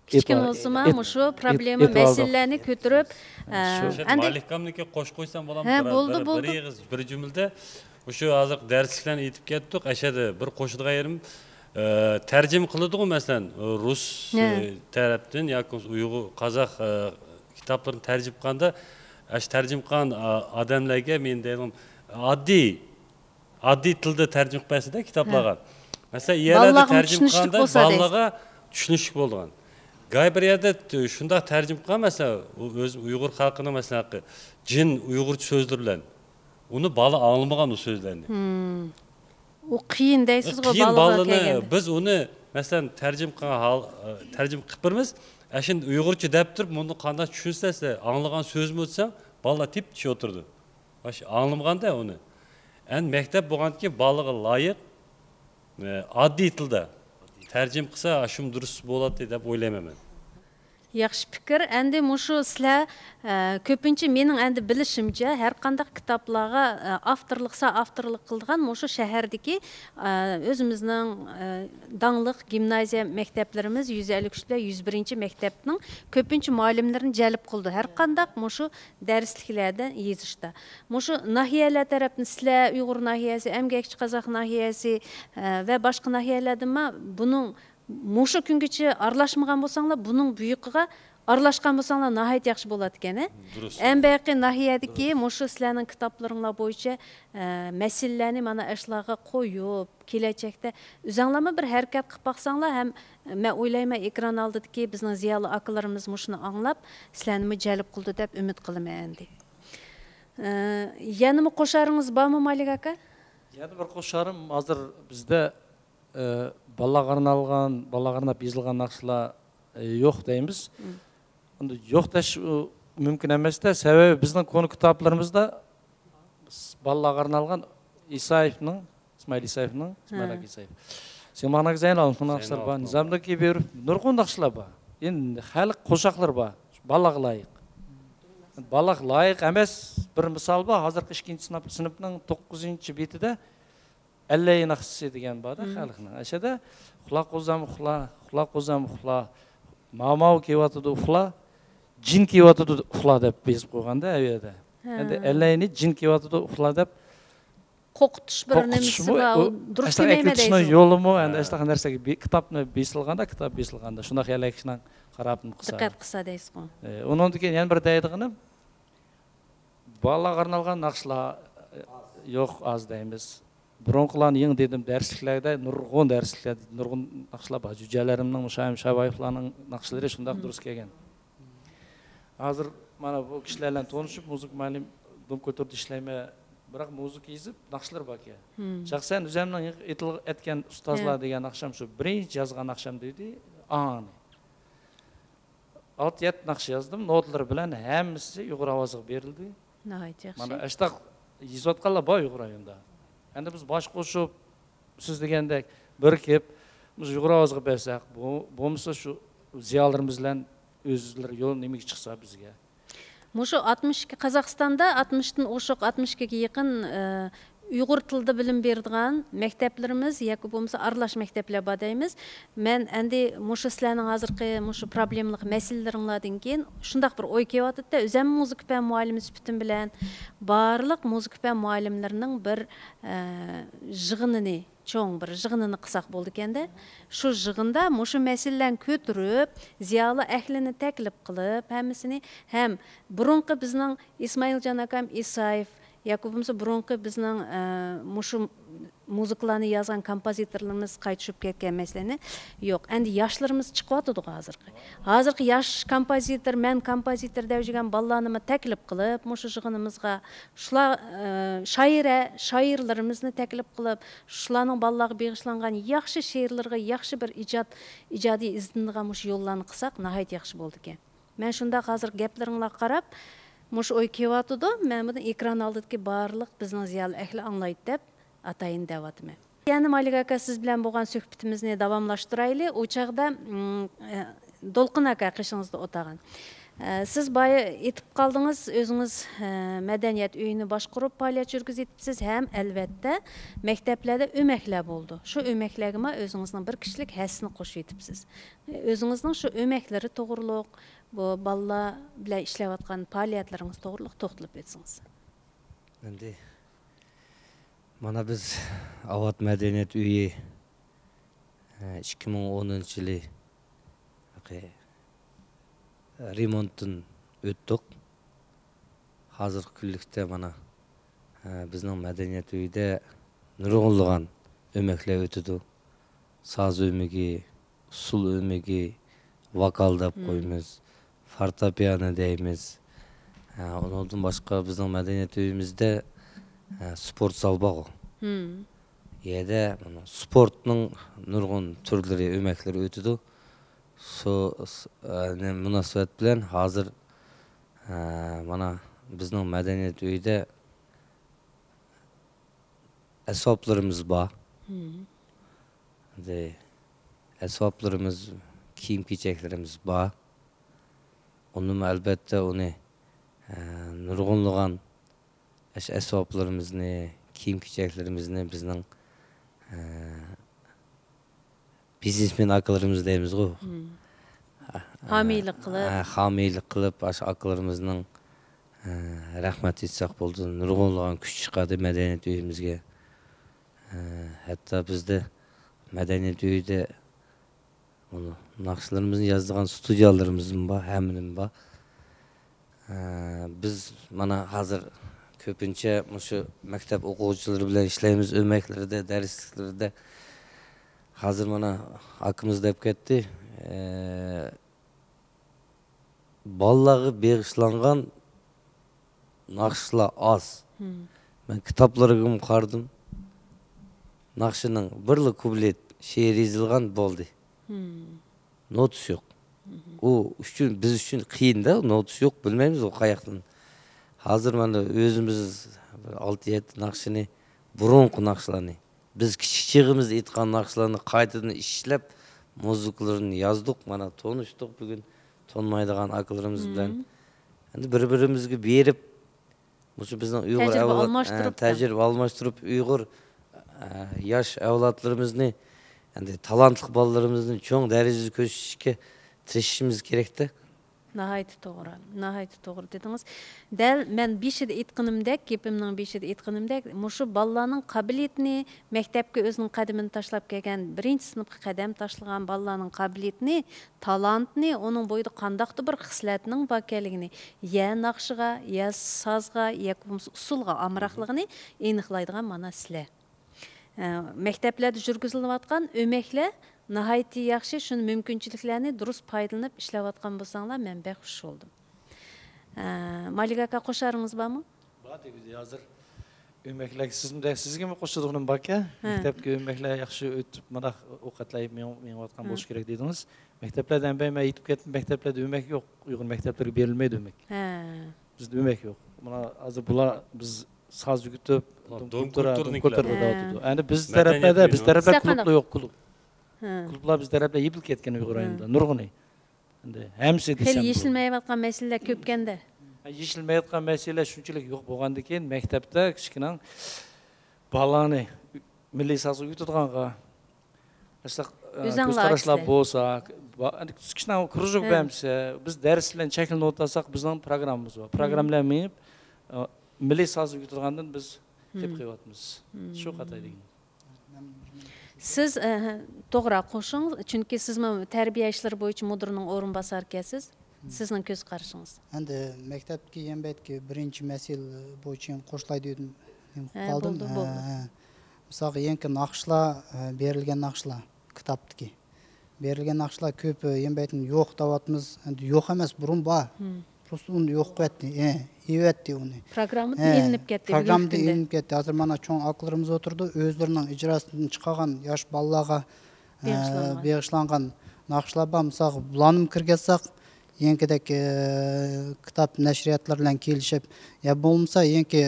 كىچىككىنە بولسىمۇ، مۇشۇ پروبلېما، مەسىلىلەرنى كۆتۈرۈپ، ئە، شۇ ئەمدى مالىكامنىڭكى قوشۇپ قويسام بولامدۇ؟ ھە، بىر، بولدى، بىر، بولدى. بىر ئېغىز، بىر جۈملىدە. مۇشۇ ھازىرقى دەرسلىكلەرنى ئېيتىپ كەتتۇق. ئەشەدە بىر قوشىدىغان يېرىم، ئە، تەرجىمە قىلىدىغۇ، مەسىلەن، رۇس، ھە. ئە، تەرەپتىن ياكى بولمىسا ئۇيغۇر، قازاق، ئە، كىتابلىرىنى تەرجىمە قىلغاندا، ئەش تەرجىمە قىلغان، ئا، ئادەملەرگە مەن دەيدىغىنىم، ئاددىي، ئاددىي تىلدا تەرجىمە قىلىپ بەرسىدە كىتابلارغا. ھە. مەسىلەن، ئۇ يەرلەردە بالىلارغىمۇ تەرجىمە چۈشىنىشلىك قىلغاندا بولسا دەيسىز. بالىلارغا چۈشىنىشلىك بولىدىغان. گاي بىر يەردە شۇنداق تەرجىمە قىلغان، مەسىلەن، ئۇ ئۆز ئۇيغۇر خەلقىنىڭ، مەسىلەن، جىن ئۇيغۇرچە سۆزلىرى بىلەن. ئۇنى بالا ئاڭلىمىغان ئۇ سۆزلەرنى. ھىم. ئۇ قىيىن دەيسىزغۇ، قىيىن بالىلارغا بالىنى كەلگەندە. بىز ئۇنى، مەسىلەن، تەرجىمە قىلغان ھال، تەرجىمە قىلىپ بېرىمىز. ئەشۇنى ئۇيغۇرچە دەپ تۇرۇپ، بۇنى قانداق چۈشىنىسىلەر، سىلەر ئاڭلىغان سۆزمۇ دېسەڭ، بالىلار تىپتىش ئولتۇرىدۇ. ئاش-، ئاڭلىمىغاندا ئۇنى. ئەمدى مەكتەپ بولغاندىكىن بالىغا لايىق، ئە، ئاددىي تىلدا تەرجىمە قىلسا، ئاشۇمۇ دۇرۇس بولاتتى دەپ ئويلايمەن مەن. ياخشى پىكىر. ئەمدى مۇشۇ سىلەر، ئە، كۆپىنچە مېنىڭ ئەمدى بىلىشىمچە، ھەر قانداق كىتابلارغا، ئە، ئاپتورلۇق، سا-، ئاپتورلۇق قىلىدىغان مۇشۇ شەھەردىكى، ئە، ئۆزىمىزنىڭ، ئە، داڭلىق گىمنازىيە مەكتەپلىرىمىز يۈز ئەللىك ئۈچ بىلەن يۈز بىرىنچى مەكتەپنىڭ كۆپىنچە مۇئەللىملىرىنى جەلپ قىلىدۇ. ھەر قانداق مۇشۇ دەرسلىكلەردە يېزىشتا. مۇشۇ ناھىيەلەر تەرەپتىن سىلەر ئۇيغۇر ناھىيەسى، ئەمگەكچى قازاق ناھىيەسى، ئە، ۋە باشقا ناھىيەلەردىنمۇ بۇنىڭ مۇشۇ كۈنگىچە ئارىلاشمىغان بولساڭلار، بۇنىڭ بۇيىقىغا ئارىلاشقان بولساڭلار ناھايىتى ياخشى بولاتتىكەن، ھە؟ دۇرۇس. ئەمبەقى ناھىيەدىكى دۇرۇس. مۇشۇ سىلەرنىڭ كىتابلىرىڭلار بويىچە، ئە، مەسىلىلەرنى مانا ئاشۇلارغا قويۇپ، كېلەچەكتە ئۆزەڭلارمۇ بىر ھەرىكەت قىلىپ باقساڭلار ھەم، مەن ئويلايمەن، ئېكران ئالدىدىكى بىزنىڭ زىيالىي ئاكىلىرىمىز مۇشۇنى ئاڭلاپ، سىلەرنىمۇ جەلپ قىلىدۇ دەپ ئۈمىد قىلىمەن ئەمدى. ئە، يەنىمۇ قوشارىڭىز بارمۇ، مالىك ئاكا؟ يەنە بىر قوشارىم، ھازىر بىزدە ئى، بالىلارغا ئارنالغان، بالىلارغا ئارناپ يېزىلغان ناخشىلار، ئى، يوق دەيمىز. مم. ئەمدى يوق دەش، ئۇ، مۇمكىن ئەمەستە، سەۋەبى بىزنىڭ كونا كىتابلىرىمىزدا بالىلارغا ئارنالغان ئىسايېۋنىڭ، ئىسمائىل ئىسايېۋنىڭ، ئىسمائىل ھە. ئاكا ئىسايېۋ. سىمانا زەينالنىڭ ناخشىلىرى بار، زەينالنىڭ. نىزامدىن كېيىن بېرىپ نۇرغۇن ناخشىلار بار. ئەمدى خەلق قوشاقلىرى بار، بالىلارغا لايىق. بالىلارغا لايىق ئەمەس، بىر مىسال بار، ھازىرقى ئىككىنچى سىنىپ، سىنىپنىڭ توققۇزىنچى بېتىدە ئەللەي ناخشىسى دېگەن بار-دە، مم. خەلقنىڭ. ئەشەدە، «ئۇخلا قوزام، ئۇخلا، ئۇخلا قوزام، ئۇخلا. ماۋ-ماۋ كېلىۋاتىدۇ، ئۇخلا. جىن كېلىۋاتىدۇ، ئۇخلا» دەپ يېزىپ قويغان-دە ئەۋيەدە. ھە. ئەمدى «ئەللەينى جىن كېلىۋاتىدۇ، ئۇخلا» دەپ قورقۇتۇش بىر نېمىسى قورقۇتۇشمۇ، بار، ئۇ ئۇ دۇرۇس ئەسلى دېمەيمەن ئەكلىتىشنىڭ دەيسىز. يولىمۇ، ئەمدى ھە. ئەسلى نەرسىگە بى-، كىتابنى بېسىلغاندا، كىتاب بېسىلغاندا، شۇنداق يەرلەر كىشىنىڭ قاراپمۇ قىلسا. دىققەت قىلسا دەيسىزغۇ. ئە، ئۇنىڭدىن كېيىن يەنە بىر دەيدىغىنىم، بالىلارغا ئارنالغان ناخشىلار، ئە، يوق، ئاز دەيمىز. بۇرۇنقىلارنى يېڭى دېدىم، دەرسلىكلەردە نۇرغۇن دەرسلىكلەردە نۇرغۇن ناخشىلار بار. جۈجەلىرىمنىڭ، شاھىم شابايېۋلارنىڭ ناخشىلىرى شۇنداق مم. دۇرۇس كەلگەن. ھازىر مانا بۇ كىشىلەر بىلەن تونۇشۇپ، مۇزىكا مۇئەللىم دوم كۇلتۇرىدا ئىشلەيمەن، بىراق مۇزىكا يېزىپ ناخشىلىرى باركەن. شەخسەن ئۆزۈمنىڭ ئېيتىل-، ئەتكەن ئۇستازلار دېگەن ناخشام شۇ بىرىنچى يازغان ناخشام دېدى، ئاڭنى. ئالتە يەتتە ناخشا يازدىم، نوتىلىرى بىلەن ھەممىسى ئۇيغۇر ئاۋازىغا بېرىلدى. ناھايىتى ياخشى. مانا ئاشتاق يېزىۋاتقانلار بار ئۇيغۇر رايوندا. ئەمدى بىز باش قوشۇپ، سىز دېگەندەك بىرىكىپ، مۇشۇ ئۇيغۇر ئاۋازىغا بەرسەك، بۇ، بولمىسا شۇ زىيالىرىمىز بىلەن ئۆزلىرى يول نېمىگە چىقسا بىزگە. مۇشۇ ئاتمىش ئىككى، قازاقىستاندا ئاتمىشتىن ئوشۇق، ئاتمىش ئىككىگە يېقىن، ئە، ئۇيغۇر تىلىدا بىلىم بېرىدىغان مەكتەپلىرىمىز ياكى بولمىسا ئارىلاش مەكتەپلەر بار دەيمىز. مەن ئەمدى مۇشۇ سىلەرنىڭ ھازىرقى مۇشۇ پروبلېمىلىق مەسىلىلىرىڭلاردىن كېيىن شۇنداق بىر ئوي كېلىۋاتىدۇ-دە، ئۆزۈم مۇزىكا پەن مۇئەللىمى سۈپىتىم بىلەن بارلىق مۇزىكا پەن مۇئەللىملىرىنىڭ بىر، ئە، يىغىنىنى، چوڭ بىر يىغىنىنى قىلساق بولىدىكەن-دە. شۇ يىغىندا مۇشۇ مەسىلىلەرنى كۆتۈرۈپ، زىيالىي ئەھلىنى تەكلىپ قىلىپ، ھەممىسىنى ھەم بۇرۇنقى بىزنىڭ ئىسمائىلجان ئاكام ئىسايېف ياكى بولمىسا بۇرۇنقى بىزنىڭ، ئە، مۇشۇ مۇزىكىلارنى يازغان كومپوزىتورلىرىمىز قايتا چۈشۈپ كەتكەن مەسىلىنى، يوق، ئەمدى ياشلىرىمىز چىقىۋاتىدىغۇ ھازىرقى. ھازىرقى ياش كومپوزىتور، مەن كومپوزىتور دەۋجىگەن بالىلارنىمۇ تەكلىپ قىلىپ، مۇشۇ يىغىنىمىزغا شۇلار، ئە، شائىرە، شائىرلىرىمىزنى تەكلىپ قىلىپ، شۇلارنىڭ بالىلارغا بېغىشلانغان ياخشى شېئىرلىرىغا ياخشى بىر ئىجاد، ئىجادىي ئىزدىنىدىغان مۇشۇ يوللارنى قىلساق ناھايىتى ياخشى بولىدىكەن. مەن شۇنداق ھازىر گەپلىرىڭلارغا قاراپ، مۇشۇ ئوي كېلىۋاتىدۇ. مەن بۇنى ئېكران ئالدىدىكى بارلىق بىزنىڭ زىيالىي ئەھلى ئاڭلايدۇ دەپ ئاتايىن دەۋاتىمەن. يەنە مالىك ئاكا، سىز بىلەن بولغان سۆھبىتىمىزنى داۋاملاشتۇرايلى. ئۇ چاغدا، ئم، ئە، دولقۇن ئاكا قېشىڭىزدا ئولتۇرغان. ئە، سىز بايا ئېيتىپ قالدىڭىز، ئۆزىڭىز، ئە، مەدەنىيەت ئۆيىنى باشقۇرۇپ پائالىيەت يۈرگۈزۈۋېتىپسىز ھەم ئەلۋەتتە مەكتەپلەردە ئۆمەكلەر بولىدۇ. شۇ ئۆمەكلەرگىمۇ ئۆزىڭىزنىڭ بىر كىشىلىك ھەسسىنى قوشۇۋېتىپسىز. ئۆزىڭىزنىڭ شۇ ئۆمەكلىرى توغرۇلۇق، بۇ بالىلار بىلەن ئىشلەۋاتقان پائالىيەتلىرىڭىز توغرۇلۇق توختىلىپ ئۆتسىڭىز. ئەمدى مانا بىز ئاۋات مەدەنىيەت ئۆيى، ئىككى مىڭ ئونىنچى يىلى رېمونتتىن ئۆتتۇق. ھازىرقى كۈنلۈكتە مانا، بىزنىڭ مەدەنىيەت ئۆيىدە نۇرغۇنلىغان ئۆمەكلەر ئۆتىدۇ. ساز ئۆمىكى، ئۇسسۇل ئۆمىكى، ۋوكال دەپ قويىمىز، فورتېپىئانو دەيمىز. ھە، ئۇنىڭدىن باشقا بىزنىڭ مەدەنىيەت ئۆيىمىزدە، ھە، سپورت زال بارغۇ. يەردە مانا سپورتنىڭ نۇرغۇن تۈرلىرى، ئۆمەكلىرى ئۆتىدۇ. شۇ، س-، ئە، نېمە مۇناسىۋەت بىلەن ھازىر، ئە، مانا بىزنىڭ مەدەنىيەت ئۆيىدە ئەسۋابلىرىمىز بار. ئەسۋابلىرىمىز، كىيىم-كېچەكلىرىمىز بار. ئۇنىمۇ ئەلۋەتتە ئۇنى، ئە، نۇرغۇنلىغان ئەش-، ئەسۋابلىرىمىزنى، كىيىم-كېچەكلىرىمىزنى بىزنىڭ، ئە، بىزنېسمېن ئاكىلىرىمىز دەيمىزغۇ. ھە، ھامىيلىق قىلىپ. ھە، ھامىيلىق قىلىپ، ئاشۇ ئاكىلىرىمىزنىڭ، ھە، رەھمەت ئېيتساق بولىدۇ. نۇرغۇنلىغان كۈچ چىقاردى مەدەنىيەت ئۆيىمىزگە. ھە، ھەتتا بىزدە مەدەنىيەت ئۆيىدە ناخشىلىرىمىزنى يازىدىغان ستۇدىيالىرىمىزمۇ بار، ھەممىنىمۇ بار. ئە، بىز مانا ھازىر كۆپىنچە مۇشۇ مەكتەپ ئوقۇغۇچىلىرى بىلەن ئىشلەيمىز، ئۆمەكلىرىدە، دەرسلىكلىرىدە. ھازىر مانا ئاكىمىز دەپ كەتتى، ئە، بالىلارغا بېغىشلانغان ناخشىلار ئاز. مەن كىتابلىرىغىمۇ قارىدىم. ناخشىنىڭ بىرلا كۇپلېت شېئىر يېزىلغان بولدى. نوتىسى يوق. ئۇ ئۈچۈن، بىز ئۈچۈن قىيىن-دە، نوتىسى يوق، بىلمەيمىز ئۇ قاياقتىن. ھازىر مانا ئۆزىمىز بىر ئالتە يەتتە ناخشىنى، بۇرۇنقى ناخشىلارنى، بىز كىچىك چېغىمىزدا ئېيتقان ناخشىلارنى قايتىدىن ئىشلەپ، مۇزىكىلىرىنى يازدۇق، مانا تونۇشتۇق بۈگۈن تونۇمايدىغان ئاكىلىرىمىز بىلەن. ئەمدى بىر-بىرىمىزگە بېرىپ، مۇشۇ بىزنىڭ ئۇيغۇر تەجرىبە ئەۋلاد-، ئالماشتۇرۇپ، ئە، تەجرىبە ئالماشتۇرۇپ، ئۇيغۇر، ئە، ياش ئەۋلادلىرىمىزنى، ئەمدى تالانتلىق بالىلىرىمىزنى چوڭ دەرىجىدە كۆرسىتىشكە تىرىشىشىمىز كېرەكتە. ناھايىتى توغرا، ناھايىتى توغرا دېدىڭىز. دەل مەن بېشىدا ئېيتقىنىمدەك، گېپىمنىڭ بېشىدا ئېيتقىنىمدەك، مۇشۇ بالىلارنىڭ قابىلىيىتىنى، مەكتەپكە ئۆزىنىڭ قەدىمىنى تاشلاپ كەلگەن، بىرىنچى سىنىپقا قەدەم تاشلىغان بالىلارنىڭ قابىلىيىتىنى، تالانتنى، ئۇنىڭ بويىدا قانداقتۇر بىر خىسلەتنىڭ باركەنلىكىنى، يا ناخشىغا، يا سازغا، ياكى بولمىسا ئۇسسۇلغا ئامراقلىقىنى ئېنىقلايدىغان مانا سىلەر. ئە، مەكتەپلەردە يۈرگۈزۈلۈۋاتقان ئۆمەكلەر ناھايىتى ياخشى، شۇ مۇمكىنچىلىكلەرنى دۇرۇس پايدىلىنىپ ئىشلەۋاتقان بولساڭلار، مەن بەك خۇش بولدۇم. ئە، مالىك ئاكا، قوشارىڭىز بارمۇ؟ بار، تېگىدە ھازىر ئۆمەكلەرگە سىزمۇ، سىزگىمۇ قوشىدىغىنىم باركەن. ھە. مەكتەپكە ئۆمەكلەر ياخشى ئۆتۈپ، مانا ئوقەتلەر مېڭىۋاتقان ھە. بولۇشى كېرەك دېدىڭىز. مەكتەپلەردە ھەم مەن يېتىپ كەتتىم، مەكتەپلەردە ئۆمەك يوق. ئۇيغۇر مەكتەپلىرىگە بېرىلمەيدۇ ئۆمەك. ھە. بىزدە ئۆمەك يوق. مانا ھازىر بۇلار بىز ساز ئۆگىتىپ، بۇلار دوم دوم كۇلتۇرا، كۇلتۇرنىڭكىلەر. دوم كۇلتۇرا دەۋاتىدۇ. ھە. ئەمدى بىز مەدەنىيەت تەرەپلەردە، بىز تەرەپلەردە كۇلۇبلا يوق، كۇلۇب. ھە. كۇلۇبلار بىز تەرەپلەر يېپىلىپ كەتكەن ئۇيغۇر ھە. رايونىدا، نۇرغۇنى. ئەمدى ھەممىسى خېلى دېسەم بولىدۇ. يېشىلمەيۋاتقان مەسىلىلەر كۆپكەندە. ھە، يېشىلمەيۋاتقان مەسىلىلەر شۇنچىلىك يوق بولغاندىكىن، مەكتەپتە كىچىكىنىڭ بالىلارنى مىللىي سازغا ئۆگىتىدىغانغا، ئاشۇنداق، ئە، ئۆزۈڭلار كۆز قاراشلار ئاچىسىلەر. بولسا، با-، ئەمدى كىچىكىنىڭ كرۇژوك ھە. بەرمىسە، بىز دەرس بىلەن چەكلىنىۋاتساق، بىزنىڭ پروگراممىمىز بار. مم. پروگرامما بىلەن مېڭىپ، ئە، مىللىي ساز ئۆگىتىدىغاندىن بىز مم. تېپىپ قېلىۋاتىمىز. مم. شۇ خاتا دېگىن. سىز، ئە، توغرا قوشۇڭ، چۈنكى سىزمۇ تەربىيە ئىشلىرى بويىچە مۇدىرنىڭ ئورۇنباسارىكەنسىز. مم. سىزنىڭ كۆز قارىشىڭىز. ئەمدى مەكتەپتىكى يەنبەتكى بىرىنچى مەسىلە بويىچە قوشۇلاي دېدىم، نېمە قىلىپ ھە، قالدىم. بولدى، ھە، بولدى. ھە. مىسالغا، يەنكى ناخشىلار، ئە، بېرىلگەن ناخشىلار كىتابتىكى. بېرىلگەن ناخشىلار كۆپ، ئە، يەنبەتنى يوق دەۋاتىمىز. ئەمدى يوق ئەمەس، بۇرۇن بار. مم. پروستو ئۇنى يوق قىلىۋەتتى، ئە، ئېلىۋەتتى ئۇنى. پروگراممىدىن ئە، ئېلىنىپ كەتتى بۈگۈنكى پروگراممىدىن كۈندە. ئېلىنىپ كەتتى. ھازىر مانا چوڭ ئاكىلىرىمىز ئولتۇرىدۇ، ئۆزلىرىنىڭ ئىجراسىدىن چىقارغان ياش بالىلارغا، ئە، بېغىشلانغان. بېغىشلانغان ناخشىلار بار. مىسالغا، بۇلارنىمۇ كىرگۈزسەك، يېڭىكىدەك، ئە، كىتاب نەشرىياتلار بىلەن كېلىشىپ، يا بولمىسا يېڭىكى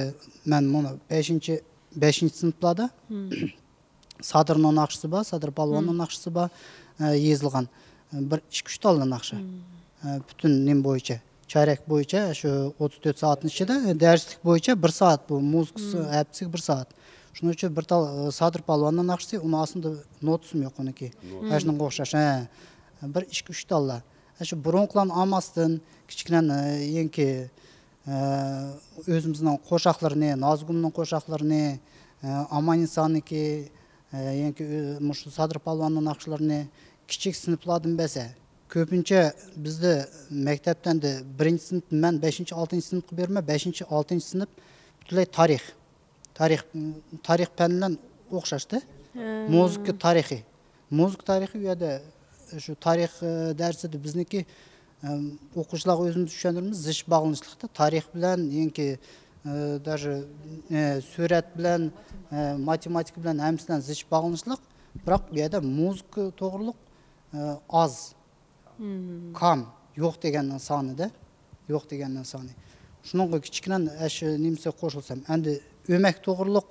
مەن مۇنۇ بەشىنچى، بەشىنچى سىنىپلاردا مم. سادىرنىڭ ناخشىسى بار، سادىر پالۋاننىڭ مم. ناخشىسى بار، ئە، يېزىلغان. بىر ئىككى، ئۈچ تاللا ناخشا. مم. ئە، پۈتۈن نېمە بويىچە، چارەك بويىچە، شۇ ئوتتۇز تۆت سائەتنىڭ ئىچىدە، ئە، دەرسلىك بويىچە بىر سائەت بۇ، مۇزىكىسى مم. ھەپتىسىگە بىر سائەت. شۇنىڭ ئۈچۈن بىر تال-، ئە، سادىر پالۋاننىڭ ناخشىسى، ئۇنىڭ ئاستىدا نوتىسىمۇ يوق ئۇنىڭكى. نوتا. مم. ھەر شۇنىڭغا ئوخشاش، ھە. بىر، ئىككى، ئۈچ تاللا. ئە، شۇ بۇرۇنقىلارنى ئالماستىن، كىچىككىنە، ئە، يېڭىكى ئە، ئۆزىمىزنىڭ قوشاقلىرىنى، نازۇگۇمنىڭ قوشاقلىرىنى، ئە، ئاماننىسانىڭكى، ئە، يەنىكى ئۆ-، مۇشۇ سادىر پالۋاننىڭ ناخشىلىرىنى كىچىك سىنىپلاردىن بەرسە، كۆپىنچە بىزدە مەكتەپتە ئەمدى بىرىنچى سىنىپ، مەن بەشىنچى، ئالتىنچى سىنىپقا بېرىمەن، بەشىنچى، ئالتىنچى سىنىپ پۈتۈنلەي تارىخ. تارىخ، تارىخ پەن بىلەن ئوخشاشتى. ھە. مۇزىكا تارىخى. مۇزىكا تارىخى ئۇ يەردە شۇ تارىخ، ئە، دەرسىدە بىزنىڭكى، ئەم، ئوقۇغۇچىلارغا ئۆزىمىز چۈشەندۈرىمىز، زىچ باغلىنىشلىقتا. تارىخ بىلەن يەنىكى، ئە، داژې، ئە، سۈرەت بىلەن، ئە، ماتېماتىكا بىلەن ھەممىسى بىلەن زىچ باغلىنىشلىق. بىراق بۇ يەردە مۇزىكا توغرۇلۇق، ئە، ئاز. مم. كام، يوق دېگەننىڭ سانىدە. يوق دېگەننىڭ سانى. شۇنىڭغا كىچىككىنە ئەش نېمىسى قوشۇلسام. ئەمدى ئۆمەك توغرۇلۇق،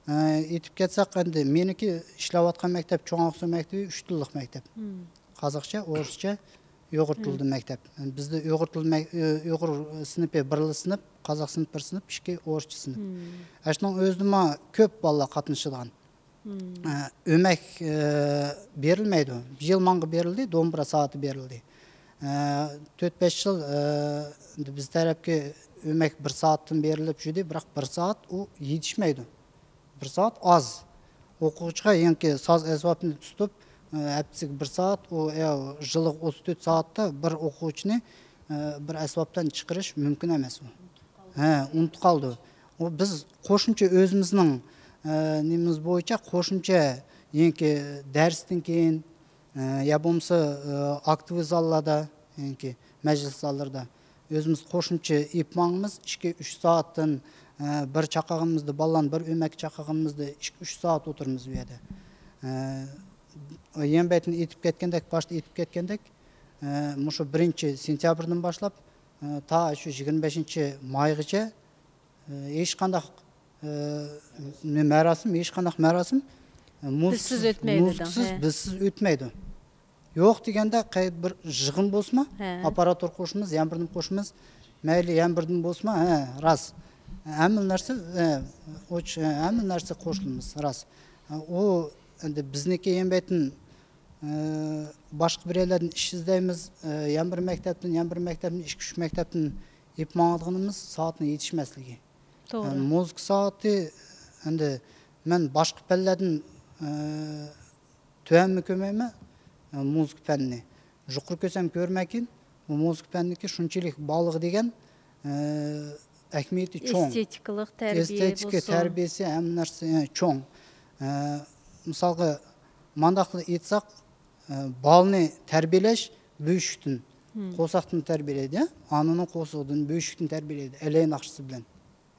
ئە، ئېيتىپ كەتسەك، ئەمدى مېنىڭكى ئىشلەۋاتقان مەكتەپ، چوڭ ئاقسۇ مەكتىپى ئۈچ تىللىق مەكتەپ. مم. قازاقچە، ئورۇسچە، ئۇيغۇر مم. تىلىدا مەكتەپ. بىزدە ئۇيغۇر تىل مەك-، ئۇ-، ئۇيغۇر سىنىپى بىرلا سىنىپ، قازاق سىنىپ بىر سىنىپ، ئىككى ئورۇسچە سىنىپ. مم. ئەشنىڭ ئۆزىدىمۇ كۆپ بالىلار قاتنىشىدىغان. مم. ئە، ئۆمەك، ئە، بېرىلمەيدۇ. بىر يىل ماڭا بېرىلدى، دومبىرا سائىتى بېرىلدى. ئە، تۆت، بەش يىل، ئە، بىز تەرەپكە ئۆمەك بىر سائەتتىن بېرىلىپ يۈردى، بىراق بىر سائەت ئۇ يېتىشمەيدۇ. بىر سائەت ئاز. ئوقۇغۇچىغا يېڭىكى ساز ئەسۋابىنى تۇتۇپ، ئە، ھەپتىسىگە بىر سائەت، ئۇ، ئە، يىلىغا ئوتتۇز تۆت سائەتتە بىر ئوقۇغۇچىنى، ئە، بىر ئەسۋابتىن چىقىرىش مۇمكىن ئەمەس ئۇ. ھە، ئۇنتۇپ قالىدۇ. ئۇ بىز قوشۇمچە ئۆزىمىزنىڭ، ئە، نېمىمىز بويىچە قوشۇمچە يېڭىكى دەرستىن كېيىن، ئە، يا بولمىسا، ئە، ئاكتىۋىي زاللاردا، يېڭىكى مەجلىس زاللىرىدا ئۆزىمىز قوشۇمچە ئېلىپ ماڭىمىز. ئىككى، ئۈچ سائەتتىن، ئە، بىر چاقىرغىنىمىزدا، بالىلارنى بىر ئۆمەككە چاقىرغىنىمىزدا ئىككى، ئۈچ سائەت ئولتۇرىمىز بۇ يەردە. ئە، يەنە بەتتىن ئېيتىپ كەتكەندەك، باشتا ئېيتىپ كەتكەندەك، ئە، مۇشۇ بىرىنچى سېنتيابىردىن باشلاپ، ئە، تا شۇ يىگىرمە بەشىنچى مايغىچە، ئە، ھېچقانداق، ئە، نە-، مەراسىم، ھېچقانداق مەراسىم، ئە، مۇزىكىسىز، بىزسىز ئۆتمەيدۇ دەڭ، مۇزىكىسىز، ھە. بىزسىز ئۆتمەيدۇ. يوق دېگەندە، قەي-، بىر يىغىن بولسىمۇ، ھە. ئاپپاراتور قوشىمىز، يەنە بىردىن قوشىمىز، مەيلى يەنە بىردىن بولسىمۇ، ھە، راست. ھەممە نەرسە، ھە، ئوچ-، ھەممە نەرسە قوشۇلىمىز، راست. ئۇ ئەمدى بىزنىڭكى يەنە بەتتىن ئە، باشقا بىرەيلەردىن ئىش ئىزدەيمىز، ئە، يەنە بىر مەكتەپتىن، يەنە بىر مەكتەپتىن، ئىككى، ئۈچ مەكتەپتىن ئېلىپ ماڭىدىغىنىمىز سائەتنىڭ يېتىشمەسلىكى. توغرا. ئە، مۇزىكا سائىتى، ئەمدى مەن باشقا پەنلەردىن، ئە، تۆۋەنمۇ كۆرمەيمەن، ئە، مۇزىكا پەنىنى. يۇقىرى كۆرسەم كۆرمەكىن، بۇ مۇزىكا پەنىنىڭكى شۇنچىلىك بارلىقى دېگەن، ئە، ئەھمىيىتى چوڭ. ئېستېتىكىلىق تەربىيە ئېستېتىكا بولسۇن. تەربىيەسى ھەممە نەرسە، ئە، چوڭ. ئە، مىسالغا، مانداقلا ئېيتساق، ئە، بالىنى تەربىيەلەش بۆشۈكتىن، مم. قورساقتىن تەربىيەلەيدۇ، يا؟ ئانىنىڭ قورسىقىدىن، بۆشۈكتىن تەربىيەلەيدۇ، ئەلەي ناخشىسى بىلەن.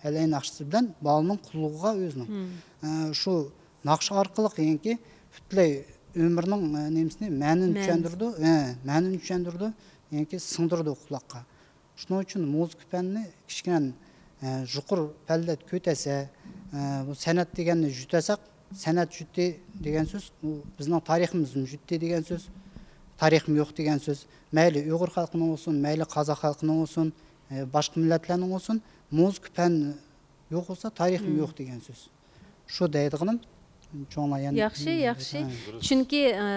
ئەلەي ناخشىسى بىلەن بالىنىڭ قۇلىقىغا ئۆزىنىڭ. ئە، شۇ ناخشا ئارقىلىق يەنىكى پۈتلەي ئۆمرىنىڭ، ئە، نېمىسىنى، مەنىنى چۈشەندۈرىدۇ. ئە، مەنىنى چۈشەندۈرىدۇ، يەنىكى سىڭدۈرىدۇ قۇلاققا. شۇنىڭ ئۈچۈن مۇزىكا پەننى كىچىكىدىن، ئە، يۇقىرى پەللىدە كۆتەرسە، ئە، بۇ سەنئەت دېگەننى يۈتەسەك، سەنئەت يۈتتى دېگەن سۆز، ئۇ بىزنىڭ تارىخىمىزمۇ يۈتتى دېگەن سۆز، تارىخمۇ يوق دېگەن سۆز. مەيلى ئۇيغۇر خەلقىنىڭ بولسۇن، مەيلى قازاق خەلقىنىڭ بولسۇن، ئە، باشقا مىللەتلەرنىڭ بولسۇن، مۇزىكا پەن يوق بولسا، تارىخمۇ يوق دېگەن سۆز. شۇ دەيدىغىنىم، چوڭلار يەنە ياخشى، ياخشى. چۈنكى، ئە،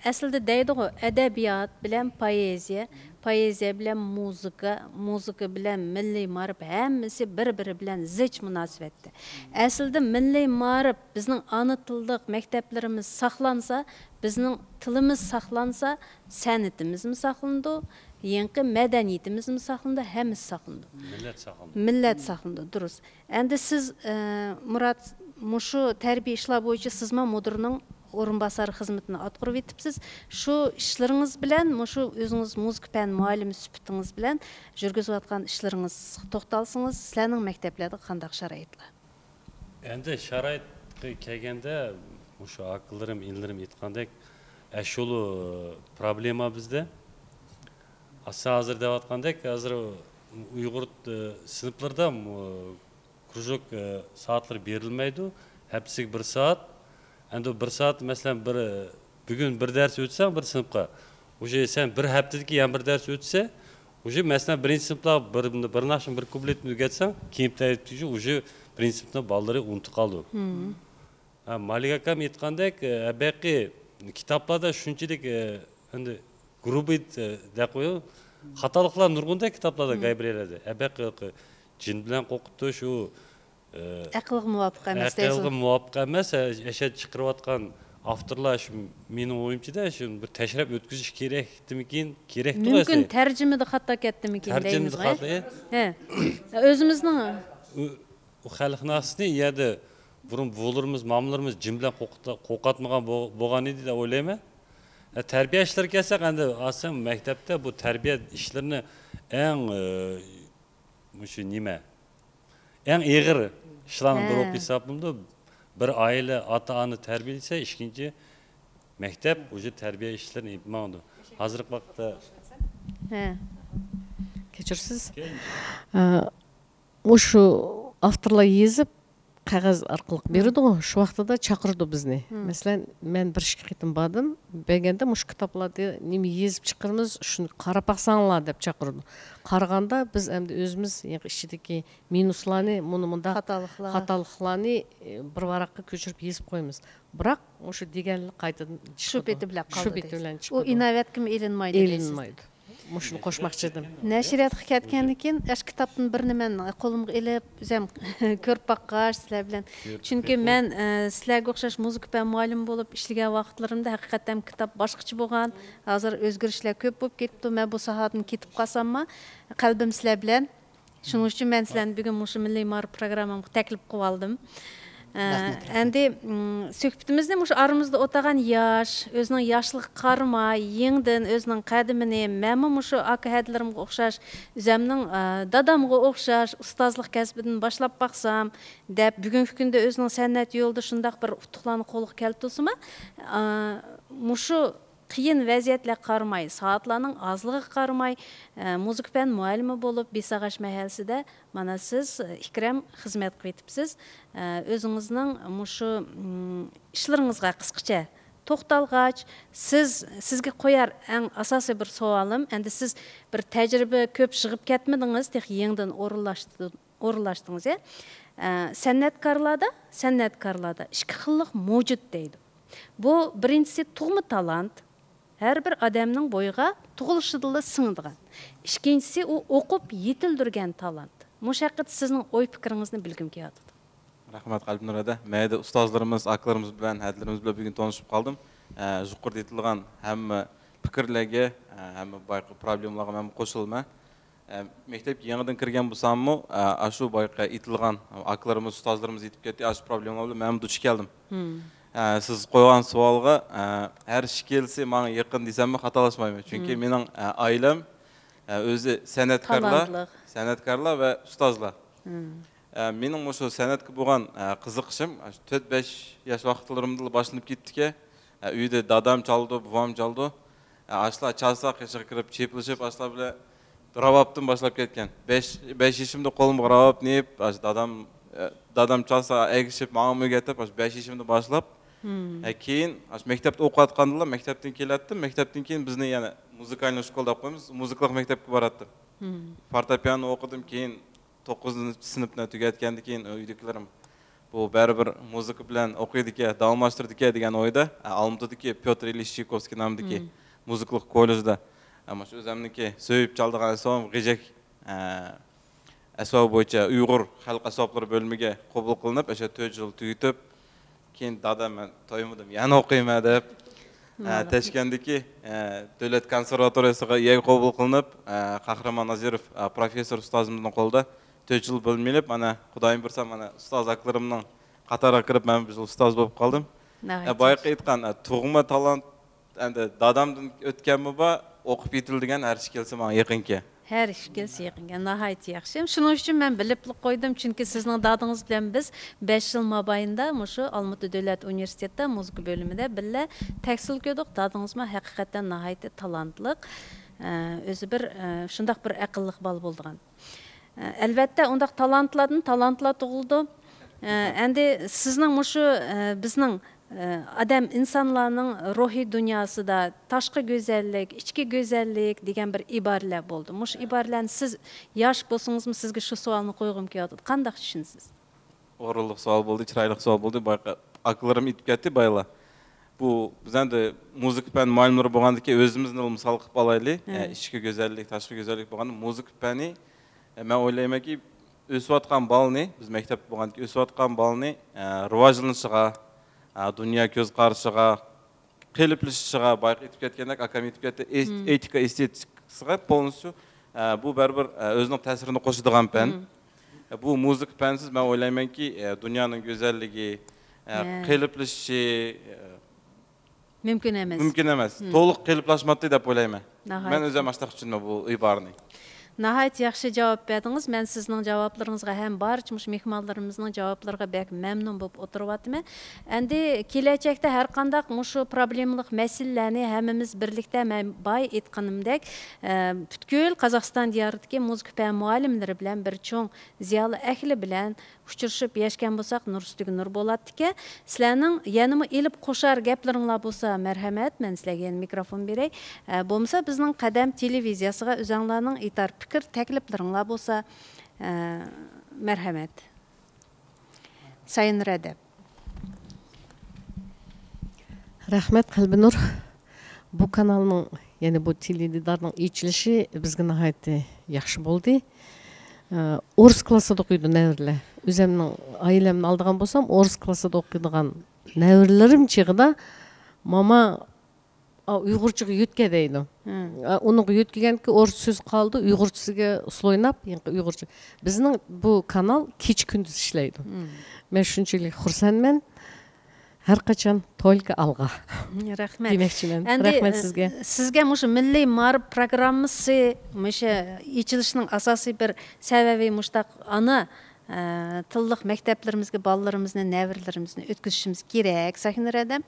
ئەسلىدە دەيدىغۇ، ئەدەبىيات بىلەن پوئېزىيە، پوئېزىيە بىلەن مۇزىكا، مۇزىكا بىلەن مىللىي مائارىپ ھەممىسى بىر-بىرى بىلەن زىچ مۇناسىۋەتتە. ئەسلىدە مىللىي مائارىپ بىزنىڭ ئانا تىللىق مەكتەپلىرىمىز ساقلانسا، بىزنىڭ تىلىمىز ساقلانسا، سەنئىتىمىزمۇ ساقلىنىدۇ، يېڭىقى مەدەنىيىتىمىزمۇ ساقلىنىدۇ، ھەممىسى ساقلىنىدۇ. مىللەت ساقلىنىدۇ. مىللەت ساقلىنىدۇ، دۇرۇس. ئەمدى سىز، ئە، مۇرات، مۇشۇ تەربىيە ئىشلار بويىچە سىزمۇ مۇدىرنىڭ ئورۇنباسارى خىزمىتىنى ئاتقۇرۇۋېتىپسىز. شۇ ئىشلىرىڭىز بىلەن مۇشۇ ئۆزىڭىز مۇزىكا پەن مۇئەللىمى سۈپىتىڭىز بىلەن يۈرگۈزۈۋاتقان ئىشلىرىڭىزغا توختالسىڭىز، سىلەرنىڭ مەكتەپلەردە قانداق شارائىتلار؟ ئەمدى شارائىتقا كەلگەندە، مۇشۇ ئاكىلىرىم، ئىنىلىرىم ئېيتقاندەك، ئەشۇلۇ پروبلېما بىزدە. ئاساسەن ھازىر دەۋاتقاندەك، ھازىر ئۇيغۇر، ئە، سىنىپلىرىدا، ئە، كرۇژوك، ئە، سائەتلىرى بېرىلمەيدۇ. ھەپتىسىگە بىر سائەت. ئەمدى بىر سائەت، مەسىلەن، بىر، بۈگۈن بىر دەرس ئۆتسەڭ بىر سىنىپقا، ئۇژې سەن بىر ھەپتىدىكى يەنە بىر دەرس ئۆتسە، ئۇژې، مەسىلەن، بىرىنچى سىنىپلار بىر، بىر ناخشىنى بىر كۇپلېتنى ئۆگەتسەڭ، كېيىنكى تەرتىپتىكى ئۇژې بىرىنچى سىنىپنىڭ بالىلىرى ئۇنتۇپ قالىدۇ. ھە، مالىك ئاكام ئېيتقاندەك، ئە، بەقى كىتابلاردا شۇنچىلىك، ئە، ئەمدى گرۇبىي، ئە، دەپ قويۇ، خاتالىقلار نۇرغۇندا كىتابلاردا، گايبرىيەلەردە. ئە، بەقى جىن بىلەن قورقۇتۇش، ئۇ، ئە، ئەقىلگە مۇۋاپىق ئەمەس ئەقىلگە دەيسىز. مۇۋاپىق ئەمەس، ئە، ئەشەددە چىقىرىۋاتقان ئاپتورلار شۇ، مېنىڭ ئويۇمچىدا، شۇ بىر تەشرىپ ئۆتكۈزۈش كېرەكتىمىكىن، كېرەكتىغۇ مۇمكىن، ئەسلى. تەرجىمىدە خاتا كەتتىمىكىن، تەرجىمىدە دەيمىزغۇ، خاتا، ئە؟ ھە. ئۆزىمىزنىڭ ئۇ، ئۇ خەلق ناخشىسىنى ئۇ يەردە بۇرۇن بوۋىلىرىمىز، مامىلىرىمىز جىن بىلەن قورقۇت-، قورقۇتمىغان بو-، بولغان ئىدى دەپ ئويلايمەن. ئە، تەربىيە ئىشلىرىغا كەلسەك، ئەمدى ئاساسەن مەكتەپتە بۇ تەربىيە ئىشلىرىنى ئەڭ، ئە، مۇشۇ نېمە، ئەڭ ئېغىر ئىشلارنىڭ بىرى بولۇپ ھېسابلىنىدۇ. بىر ئائىلە ئاتا-ئانا تەربىيەلىسە، ئىككىنچى مەكتەپ ئۇژې تەربىيە ئىشلىرىنى ئېلىپ ماڭىدۇ. ھازىرقى ۋاقىتتا ھە. كەچۈرسىز. ئە، مۇشۇ ئاپتورلار يېزىپ، قەغەز ئارقىلىق بېرىدىغۇ، شۇ ۋاقتىدا چاقىرىدۇ بىزنى. مەسىلەن، مەن بىر ئىككى قېتىم باردىم. بەرگەندە مۇشۇ كىتابلاردا نېمە يېزىپ چىقىرىمىز، شۇنى قاراپ باقساڭلار دەپ چاقىرىدۇ. قارىغاندا بىز ئەمدى ئۆزىمىز يېڭى ئىچىدىكى مىنۇسلارنى، مۇنۇ مۇنداق خاتالىقلار. خاتالىقلارنى، ئە، بىر ۋاراققا كۆچۈرۈپ يېزىپ قويىمىز. بىراق مۇشۇ دېگەنلا قايتىدىن شۇ چىقىدۇ. پېتى بىلەن شۇ قالىدۇ پېتى دەيسىز. بىلەن ئۇ چىقىدۇ. ئىناۋەتكىمۇ ئېلىنمايدۇ دەيسىز. ئېلىنمايدۇ. مۇشۇنى قوشماقچى ئىدىم. نەشرىياتقا كەتكەندىن كېيىن، ئاشۇ كىتابتىن بىرنى مەن قولۇمغا ئېلىپ، ئۆزۈم كۆرۈپ باققاچ سىلەر بىلەن. چۈنكى مەن، ئە، سىلەرگە ئوخشاش مۇزىكا پەن مۇئەللىمى بولۇپ ئىشلىگەن ۋاقىتلىرىمدا ھەقىقەتەن كىتاب باشقىچە بولغان. ھازىر ئۆزگىرىشلەر كۆپ بولۇپ كېتىپتۇ. مەن بۇ ساھەدىن كېتىپ قالساممۇ، قەلبىم سىلەر بىلەن. شۇنىڭ ئۈچۈن مەن سىلەرنى بۈگۈن مۇشۇ مىللىي مائارىپ پروگراممامغا تەكلىپ قىلىۋالدىم. ئە، رەھمەت، رەھمەت. ئەمدى، م، سۆھبىتىمىزنى مۇشۇ ئارىمىزدا ئولتۇرغان ياش، ئۆزىنىڭ ياشلىقىغا قارىماي، يېڭىدىن ئۆزىنىڭ قەدىمىنى، مەنمۇ مۇشۇ ئاكا ھەدىلىرىمگە ئوخشاش، ئۆزەمنىڭ، ئە، دادامغا ئوخشاش ئۇستازلىق كەسپىدىن باشلاپ باقسام دەپ، بۈگۈنكى كۈندە ئۆزىنىڭ سەنئەت يولىدا شۇنداق بىر ئۇتۇقلارنى قولغا كەلتۈرسىمۇ، ئە، مۇشۇ قىيىن ۋەزىيەتلەرگە قارىماي، سائەتلەرنىڭ ئازلىقىغا قارىماي، ئە، مۇزىكا پەن مۇئەللىمى بولۇپ، بېساغاچ مەھەللىسىدە مانا سىز، ئە، ئىكرەم، خىزمەت قىلىۋېتىپسىز. ئە، ئۆزىڭىزنىڭ مۇشۇ، م، ئىشلىرىڭىزغا قىسقىچە توختالغاچ، سىز، سىزگە قويار ئەڭ ئاساسىي بىر سوئالىم، ئەمدى سىز بىر تەجرىبە كۆپ يىغىپ كەتمىدىڭىز، تېخى يېڭىدىن ئورۇنلاشتى-، ئورۇنلاشتىڭىز، يە؟ ئە، سەنئەتكارلاردا، سەنئەتكارلاردا ئىككى خىللىق مەۋجۇت دەيدۇ. بۇ بىرىنچىسى تۇغما تالانت، ھەر بىر ئادەمنىڭ بويىغا تۇغۇلۇشىدىلا سىڭىدىغان. ئىككىنچىسى ئۇ ئوقۇپ يېتىلدۈرگەن تالانت. مۇشۇ ھەققىدە سىزنىڭ ئوي پىكرىڭىزنى بىلگۈم كېلىۋاتىدۇ. رەھمەت، قەلبىنۇر ھەدە. مەيدە ئۇستازلىرىمىز، ئاكىلىرىمىز بىلەن، ھەدىلىرىمىز بىلەن بۈگۈن تونۇشۇپ قالدىم. ئە، يۇقىرىدا ئېيتىلغان ھەممە پىكىرلەرگە، ئە، ھەممە بايىقى پروبلېمىلارغا مەن قوشۇلىمەن. ئە، مەكتەپكە يېڭىدىن كىرگەن بولساممۇ، ئە، ئاشۇ بايىقى ئېيتىلغان ئاكىلىرىمىز، ئۇستازلىرىمىز ئېيتىپ كەتتى، ئاشۇ پروبلېمىلار بىلەن مەنمۇ دۇچ كەلدىم. ئە، سىز قويغان سوئالغا، ئە، ھەر ئىككىلىسى ماڭا يېقىن دېسەممۇ خاتالاشمايمەن. چۈنكى مېنىڭ، ئە، ئائىلەم، ئە، ئۆزى سەنئەتكارلار، تالانتلىق. سەنئەتكارلار ۋە ئۇستازلار. ئە، مېنىڭ مۇشۇ سەنئەتكە بولغان، ئە، قىزىقىشىم، ئە، شۇ تۆت، بەش ياش ۋاقىتلىرىمدىلا باشلىنىپ كەتتىكەن. ئە، ئۆيدە دادام چالىدۇ، بوۋام چالىدۇ. ئە، ئاشۇلار چالسا قېشىغا كىرىپ چېپىلىشىپ، ئاشۇلار بىلەن راۋابتىن باشلاپ كەتكەن. بەش، بەش يېشىمدا قولۇمغا راۋابنى ئېلىپ، ئاشۇ دادام، ئە، دادام چالسا ئەگىشىپ ماڭىمۇ ئۆگىتىپ، ئاشۇ بەش يېشىمدا باشلاپ. ئە، كېيىن ئاشۇ مەكتەپتە ئوقۇۋاتقاندىلا، مەكتەپتىن كېلەتتىم. مەكتەپتىن كېيىن بىزنى يەنە مۇزىكالنىي شكول دەپ قويىمىز، مۇزىكىلىق مەكتەپكە باراتتىم. پارتپىئانو ئوقۇدۇم، كېيىن توققۇزىنچى سىنىپنى تۈگەتكەندىن كېيىن ئۆيدىكىلىرىم، بۇ بەرىبىر مۇزىكا بىلەن ئوقۇيدىكەن، داۋاملاشتۇرىدىكەن دېگەن ئويدا، ئە، ئالمۇتىدىكى پيوتر ئىليىچ چايكوۋسكىي نامىدىكى مۇزىكىلىق كوللېجدا، ئە، مۇشۇ ئۆزۈمنىڭكى سۆيۈپ چالىدىغان ئەسۋابىم غېجەك، ئە، ئەسۋابى بويىچە ئۇيغۇر خەلق ئەسۋابلىرى بۆلۈمىگە قوبۇل قىلىنىپ، ئاشۇ تۆت يىل تۈگىتىپ، كېيىن دادا مەن تويمىدىم، يەنە ئوقۇيمەن دەپ، ئە، تاشكەنتتىكى، ئە، دۆلەت كونسېرۋاتورىيەسىگە يەنە قوبۇل قىلىنىپ، ئە، قەھرىمان نازىروف، ئە، پروفېسسور ئۇستازىمىزنىڭ قولىدا تۆت يىل بىلىم ئېلىپ، مانا، خۇدايىم بۇيرۇسا، مانا، ئۇستاز ئاكىلىرىمنىڭ قاتارىغا كىرىپ، مەن بۇ يىل ئۇستاز بولۇپ قالدىم. ئە، بايىقى ئېيتقان، ئە، تۇغما تالانت ئەمدى دادامدىن ئۆتكەنمۇ بار، ئوقۇپ يېتىلدى دېگەن ھەر ئىش كەلسە ماڭا يېقىنكەن. ھەر ئىش كەلسە يېقىنكەن، ناھايىتى ياخشى. شۇنىڭ ئۈچۈن مەن بىلىپلا قويدۇم، چۈنكى سىزنىڭ دادىڭىز بىلەن بىز بەش يىل مابەينىدە مۇشۇ ئالمۇتا دۆلەت ئۇنىۋېرسىتېتىدا مۇزىكا بۆلۈمىدە بىللە تەھسىل كۆردۇق. دادىڭىزمۇ ھەقىقەتەن ناھايىتى تالانتلىق. ئە، ئۆزى بىر، ئە، شۇنداق بىر ئەقىللىق بالا بولىدىغان. ئە، ئەلۋەتتە، ئۇنداق تالانتلاردىن تالانتلار تۇغۇلىدۇ. ئە، ئەمدى سىزنىڭ مۇشۇ، ئە، بىزنىڭ، ئە، ئادەم، ئىنسانلارنىڭ روھىي دۇنياسىدا تاشقى گۈزەللىك، ئىچكى گۈزەللىك دېگەن بىر ئىبارىلەر بولدى. مۇشۇ ئىبارىلەرنى سىز ياش بولسىڭىزمۇ سىزگە شۇ سوئالنى قويغۇم كېلىۋاتىدۇ. قانداق چۈشىنىسىز؟ ئورۇنلۇق سوئال بولدى، چىرايلىق سوئال بولدى. بايىقى ئاكىلىرىم ئېيتىپ كەتتى بايىلا. بۇ، بىز ئەمدى مۇزىكا پەن مۇئەللىملىرى بولغاندىكىن ئۆزىمىزنى مىسال قىلىپ ئالايلى. ئە، ئىچكى گۈزەللىك، تاشقى گۈزەللىك بولغاندا مۇزىكا پەنى، ئە، مەن ئويلايمەنكى، ئۆسۈۋاتقان بالىنى، بىز مەكتەپتە بولغاندىكىن ئۆسۈۋاتقان بالىنى، ئە، راۋاجلىنىشىغا، ئە، دۇنيا كۆز قارىشىغا، قېلىپلىشىشىغا، بايىقى ئېيتىپ كەتكەندەك، ئاكام ئېيتىپ كەتتى، ئېس-، ئېتىكا، ئېستېتىكىسىغا پولنىستيۇ، ئە، بۇ بەرىبىر، ئە، ئۆزىنىڭ تەسىرىنى قوشىدىغان پەن. ئە، بۇ مۇزىكا پەنسىز مەن ئويلايمەنكى، ئە، دۇنيانىڭ گۈزەللىكى، ئە، قېلىپلىشىشى، ئە، مۇمكىن ئەمەس. مۇمكىن ئەمەس. تولۇق قېلىپلاشماپتۇ دەپ ئويلايمەن. مەن ئۆزۈم ئاشۇنداق چۈشىنىمەن بۇ ئىبارىنى. ناھايىتى ياخشى جاۋاب بەردىڭىز. مەن سىزنىڭ جاۋابلىرىڭىزغا ھەم بارچە مۇشۇ مېھمانلىرىمىزنىڭ جاۋابلىرىغا بەك مەمنۇن بولۇپ ئولتۇرۇۋاتىمەن. ئەمدى كېلەچەكتە ھەر قانداق مۇشۇ پروبلېمىلىق مەسىلىلەرنى ھەممىمىز بىرلىكتە، مەن بايا ئېيتقىنىمدەك، ئە، پۈتكۈل قازاقىستان دىيارىدىكى مۇزىكا پەن مۇئەللىملىرى بىلەن بىر چوڭ زىيالىي ئەھلى بىلەن ئۇچرىشىپ ياشىغان بولساق، نۇر ئۈستىگە نۇر بولاتتىكەن. سىلەرنىڭ يەنىمۇ ئېلىپ قوشار گەپلىرىڭلار بولسا، مەرھەمەت، مەن سىلەرگە يەنە مىكروفون بېرەي. ئە، بولمىسا، بىزنىڭ قەدەم تېلېۋىزىيەسىگە ئۆزۈڭلارنىڭ ئېيتار پىكىر، تەكلىپلىرىڭلار بولسا، ئە، مەرھەمەت. سايىنۇر ئەدەپ. رەھمەت، قەلبىنۇر. بۇ كانالنىڭ، يەنى بۇ تېلېدىدارنىڭ ئېچىلىشى بىزگە ناھايىتى ياخشى بولدى. ئە، ئورۇس كلاسسىدا ئوقۇيدۇ نەۋرىلەر. ئۆزۈمنىڭ ئائىلەمنى ئالىدىغان بولسام، ئورۇس كلاسسىدا ئوقۇيدىغان نەۋرىلىرىم چېغىدا، ماما، ئا، ئۇيغۇرچىغا يۆتكە دەيدۇ. ئا، ئۇنىڭغا يۆتكىگەنكى ئورۇس سۆز قالىدۇ، ئۇيغۇرچىسىگە ئۇسسۇل ئويناپ، يەنە ئۇيغۇرچە. بىزنىڭ بۇ كانال كېچە-كۈندۈز ئىشلەيدۇ. مەن شۇنچىلىك خۇرسەنمەن. ھەر قاچان только ئالغا. رەھمەت. دېمەكچىمەن. ئەمدى، رەھمەت سىزگە. سىزگە مۇشۇ مىللىي مائارىپ پروگراممىسى مۇشۇ ئېچىلىشنىڭ ئاساسىي بىر سەۋەبى مۇشۇنداق ئانا، ئە، تىللىق مەكتەپلىرىمىزگە بالىلىرىمىزنى، نەۋرىلىرىمىزنى ئۆتكۈزۈشىمىز كېرەك. سايىنۇر ئەدەم،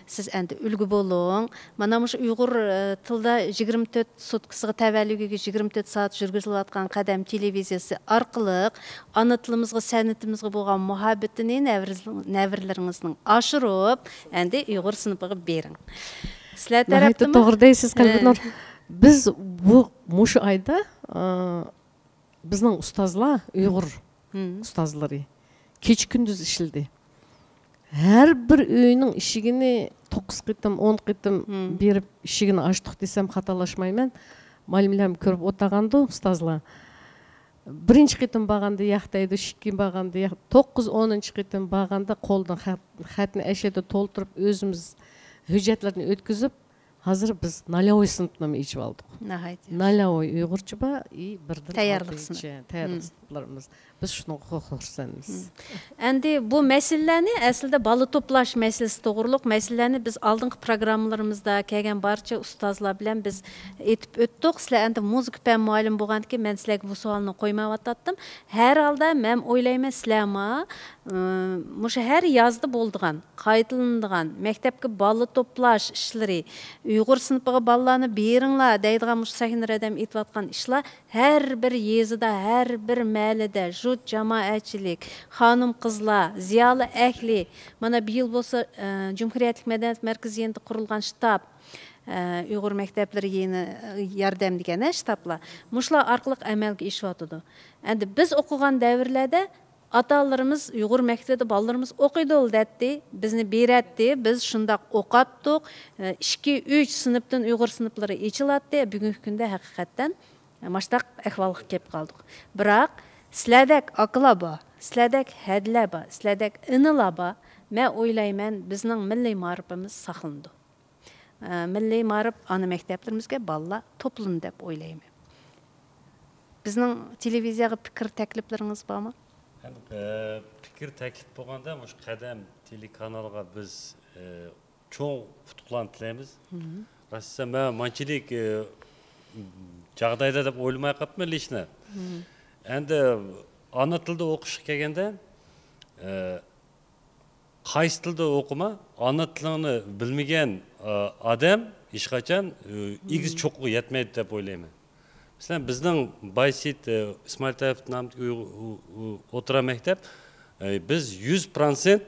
سىز ئەمدى ئۈلگە بولۇڭ. مانا مۇشۇ ئۇيغۇر، ئە، تىلدا يىگىرمە تۆت سۇتكىسىغا تەۋەلىكىگە يىگىرمە تۆت سائەت يۈرگۈزۈلۈۋاتقان قەدەم تېلېۋىزىيەسى ئارقىلىق ئانا تىلىمىزغا، سەنئىتىمىزغا بولغان مۇھەببىتىنى نەۋرىز-، نەۋرىلىرىڭىزنىڭ ئاشۇرۇپ، ئەمدى ئۇيغۇر سىنىپىغا بېرىڭ. سىلەر ناھايىتى تەرەپتىمۇ؟ توغرا دەيسىز، قەلبىنۇر. بىز بۇ، مۇشۇ ئايدا، ئا، بىزنىڭ ئۇستازلار، ئۇيغۇر ئۇستازلىرى كېچە-كۈندۈز ئىشلىدى. ھەر بىر ئۆينىڭ ئىشىكىنى توققۇز قېتىم، ئون قېتىم بېرىپ ئىشىكىنى ئاچتۇق دېسەم خاتالاشمايمەن. مۇئەللىملەرمۇ كۆرۈپ ئولتۇرغاندۇ ئۇستازلار. بىرىنچى قېتىم بارغاندا ياق دەيدۇ، ئىككىنچى بارغاندا ياق، توققۇز، ئونىنچى قېتىم بارغاندا قولىدىن خەت، خەتنى ئەشەدە تولتۇرۇپ ئۆزىمىز ھۆججەتلەرنى ئۆتكۈزۈپ، ھازىر بىز نالياۋوي سىنىپنىمۇ ئېچىۋالدۇق. ناھايىتى ياخشى. نالياۋوي ئۇيغۇرچە بار، ئى، بىردىن تەييارلىق ئالتىنچى، سىنىپ. تەييارلىق سىنىپ. بىز شۇنىڭغا خۇرسەنمىز. ئەمدى بۇ مەسىلىلەرنى، ئەسلىدە بالا توپلاش مەسىلىسى توغرۇلۇق مەسىلىلەرنى بىز ئالدىنقى پروگراممىلىرىمىزدا كەلگەن بارچە ئۇستازلار بىلەن بىز ئېيتىپ ئۆتتۇق. سىلەر ئەمدى مۇزىكا پەن مۇئەللىمى بولغاندىكىن مەن سىلەرگە بۇ سوئالنى قويمايۋاتاتتىم. ھەر ھالدا مەن ئويلايمەن، سىلەرمۇ، ئى، مۇشۇ ھەر يازدا بولىدىغان، قايتىلىنىدىغان، مەكتەپكە بالا توپلاش ئىشلىرى، ئۇيغۇر سىنىپىغا بالىلارنى بېرىڭلار دەيدىغان مۇشۇ سەھنە رەدەم ئېيتىۋاتقان ئىشلار ھەر بىر يېزىدا، ھەر بىر مەھەللىدە، ژۇت جامائەتچىلىك، خانىم-قىزلار، زىيالىي ئەھلى، مانا بىيىل بولسا، ئە، جۇمھۇرىيەتلىك مەدەنىيەت مەركىزى يېنىدا قۇرۇلغان شتاب، ئە، ئۇيغۇر مەكتەپلىرى يېنى، ئە، ياردەم دېگەن، ئە، شتابلار. مۇشۇلار ئارقىلىق ئەمەلگە ئېشىۋاتىدۇ. ئەمدى بىز ئوقۇغان دەۋرلەردە ئاتا-ئانىلىرىمىز ئۇيغۇر مەكتىپىدە بالىلىرىمىز ئوقۇيدۇ دەتتى، بىزنى بېرەتتى، بىز شۇنداق ئوقاتتۇق. ئىككى، ئۈچ سىنىپتىن ئۇيغۇر سىنىپلىرى ئېچىلاتتى. بۈگۈنكى كۈندە ھەقىقەتەن ماشتاق ئەھۋالغا كېلىپ قالدۇق. بىراق سىلەردەك ئاكىلار بار، سىلەردەك ھەدىلەر بار، سىلەردەك ئىنىلار بار. مەن ئويلايمەن، بىزنىڭ مىللىي مائارىپىمىز ساقلىنىدۇ. ئە، مىللىي مائارىپ ئانا مەكتەپلىرىمىزگە بالىلار توپلىنىدۇ دەپ ئويلايمەن. بىزنىڭ تېلېۋىزىيەگە پىكىر تەكلىپلىرىڭىز بارمۇ؟ ئەمدى، ئە، پىكىر تەكلىپ بولغاندا، مۇشۇ قەدەم تېلېكانالىغا بىز، ئە، چوڭ ئۇتۇقلارنى تىلەيمىز. راست دېسەم، مەن مانچىلىك، ئە، جاغدايدا دەپ ئويلىماي قاپتىمەن لىچنە. ئەمدى ئانا تىلدا ئوقۇشقا كەلگەندە، ئە، قايسى تىلدا ئوقۇما، ئانا تىلىڭنى بىلمىگەن، ئە، ئادەم ھېچقاچان، ئە، ئېگىز چوققىغا يەتمەيدۇ دەپ ئويلايمەن. مەسىلەن، بىزنىڭ بايسېيىت، ئە، ئىسمائىل تەۋپىق نامىدىكى ئۇيغۇر، ئۇ، ئۇ، ئوتتۇرا مەكتەپ، ئە، بىز يۈز پىروتسېنت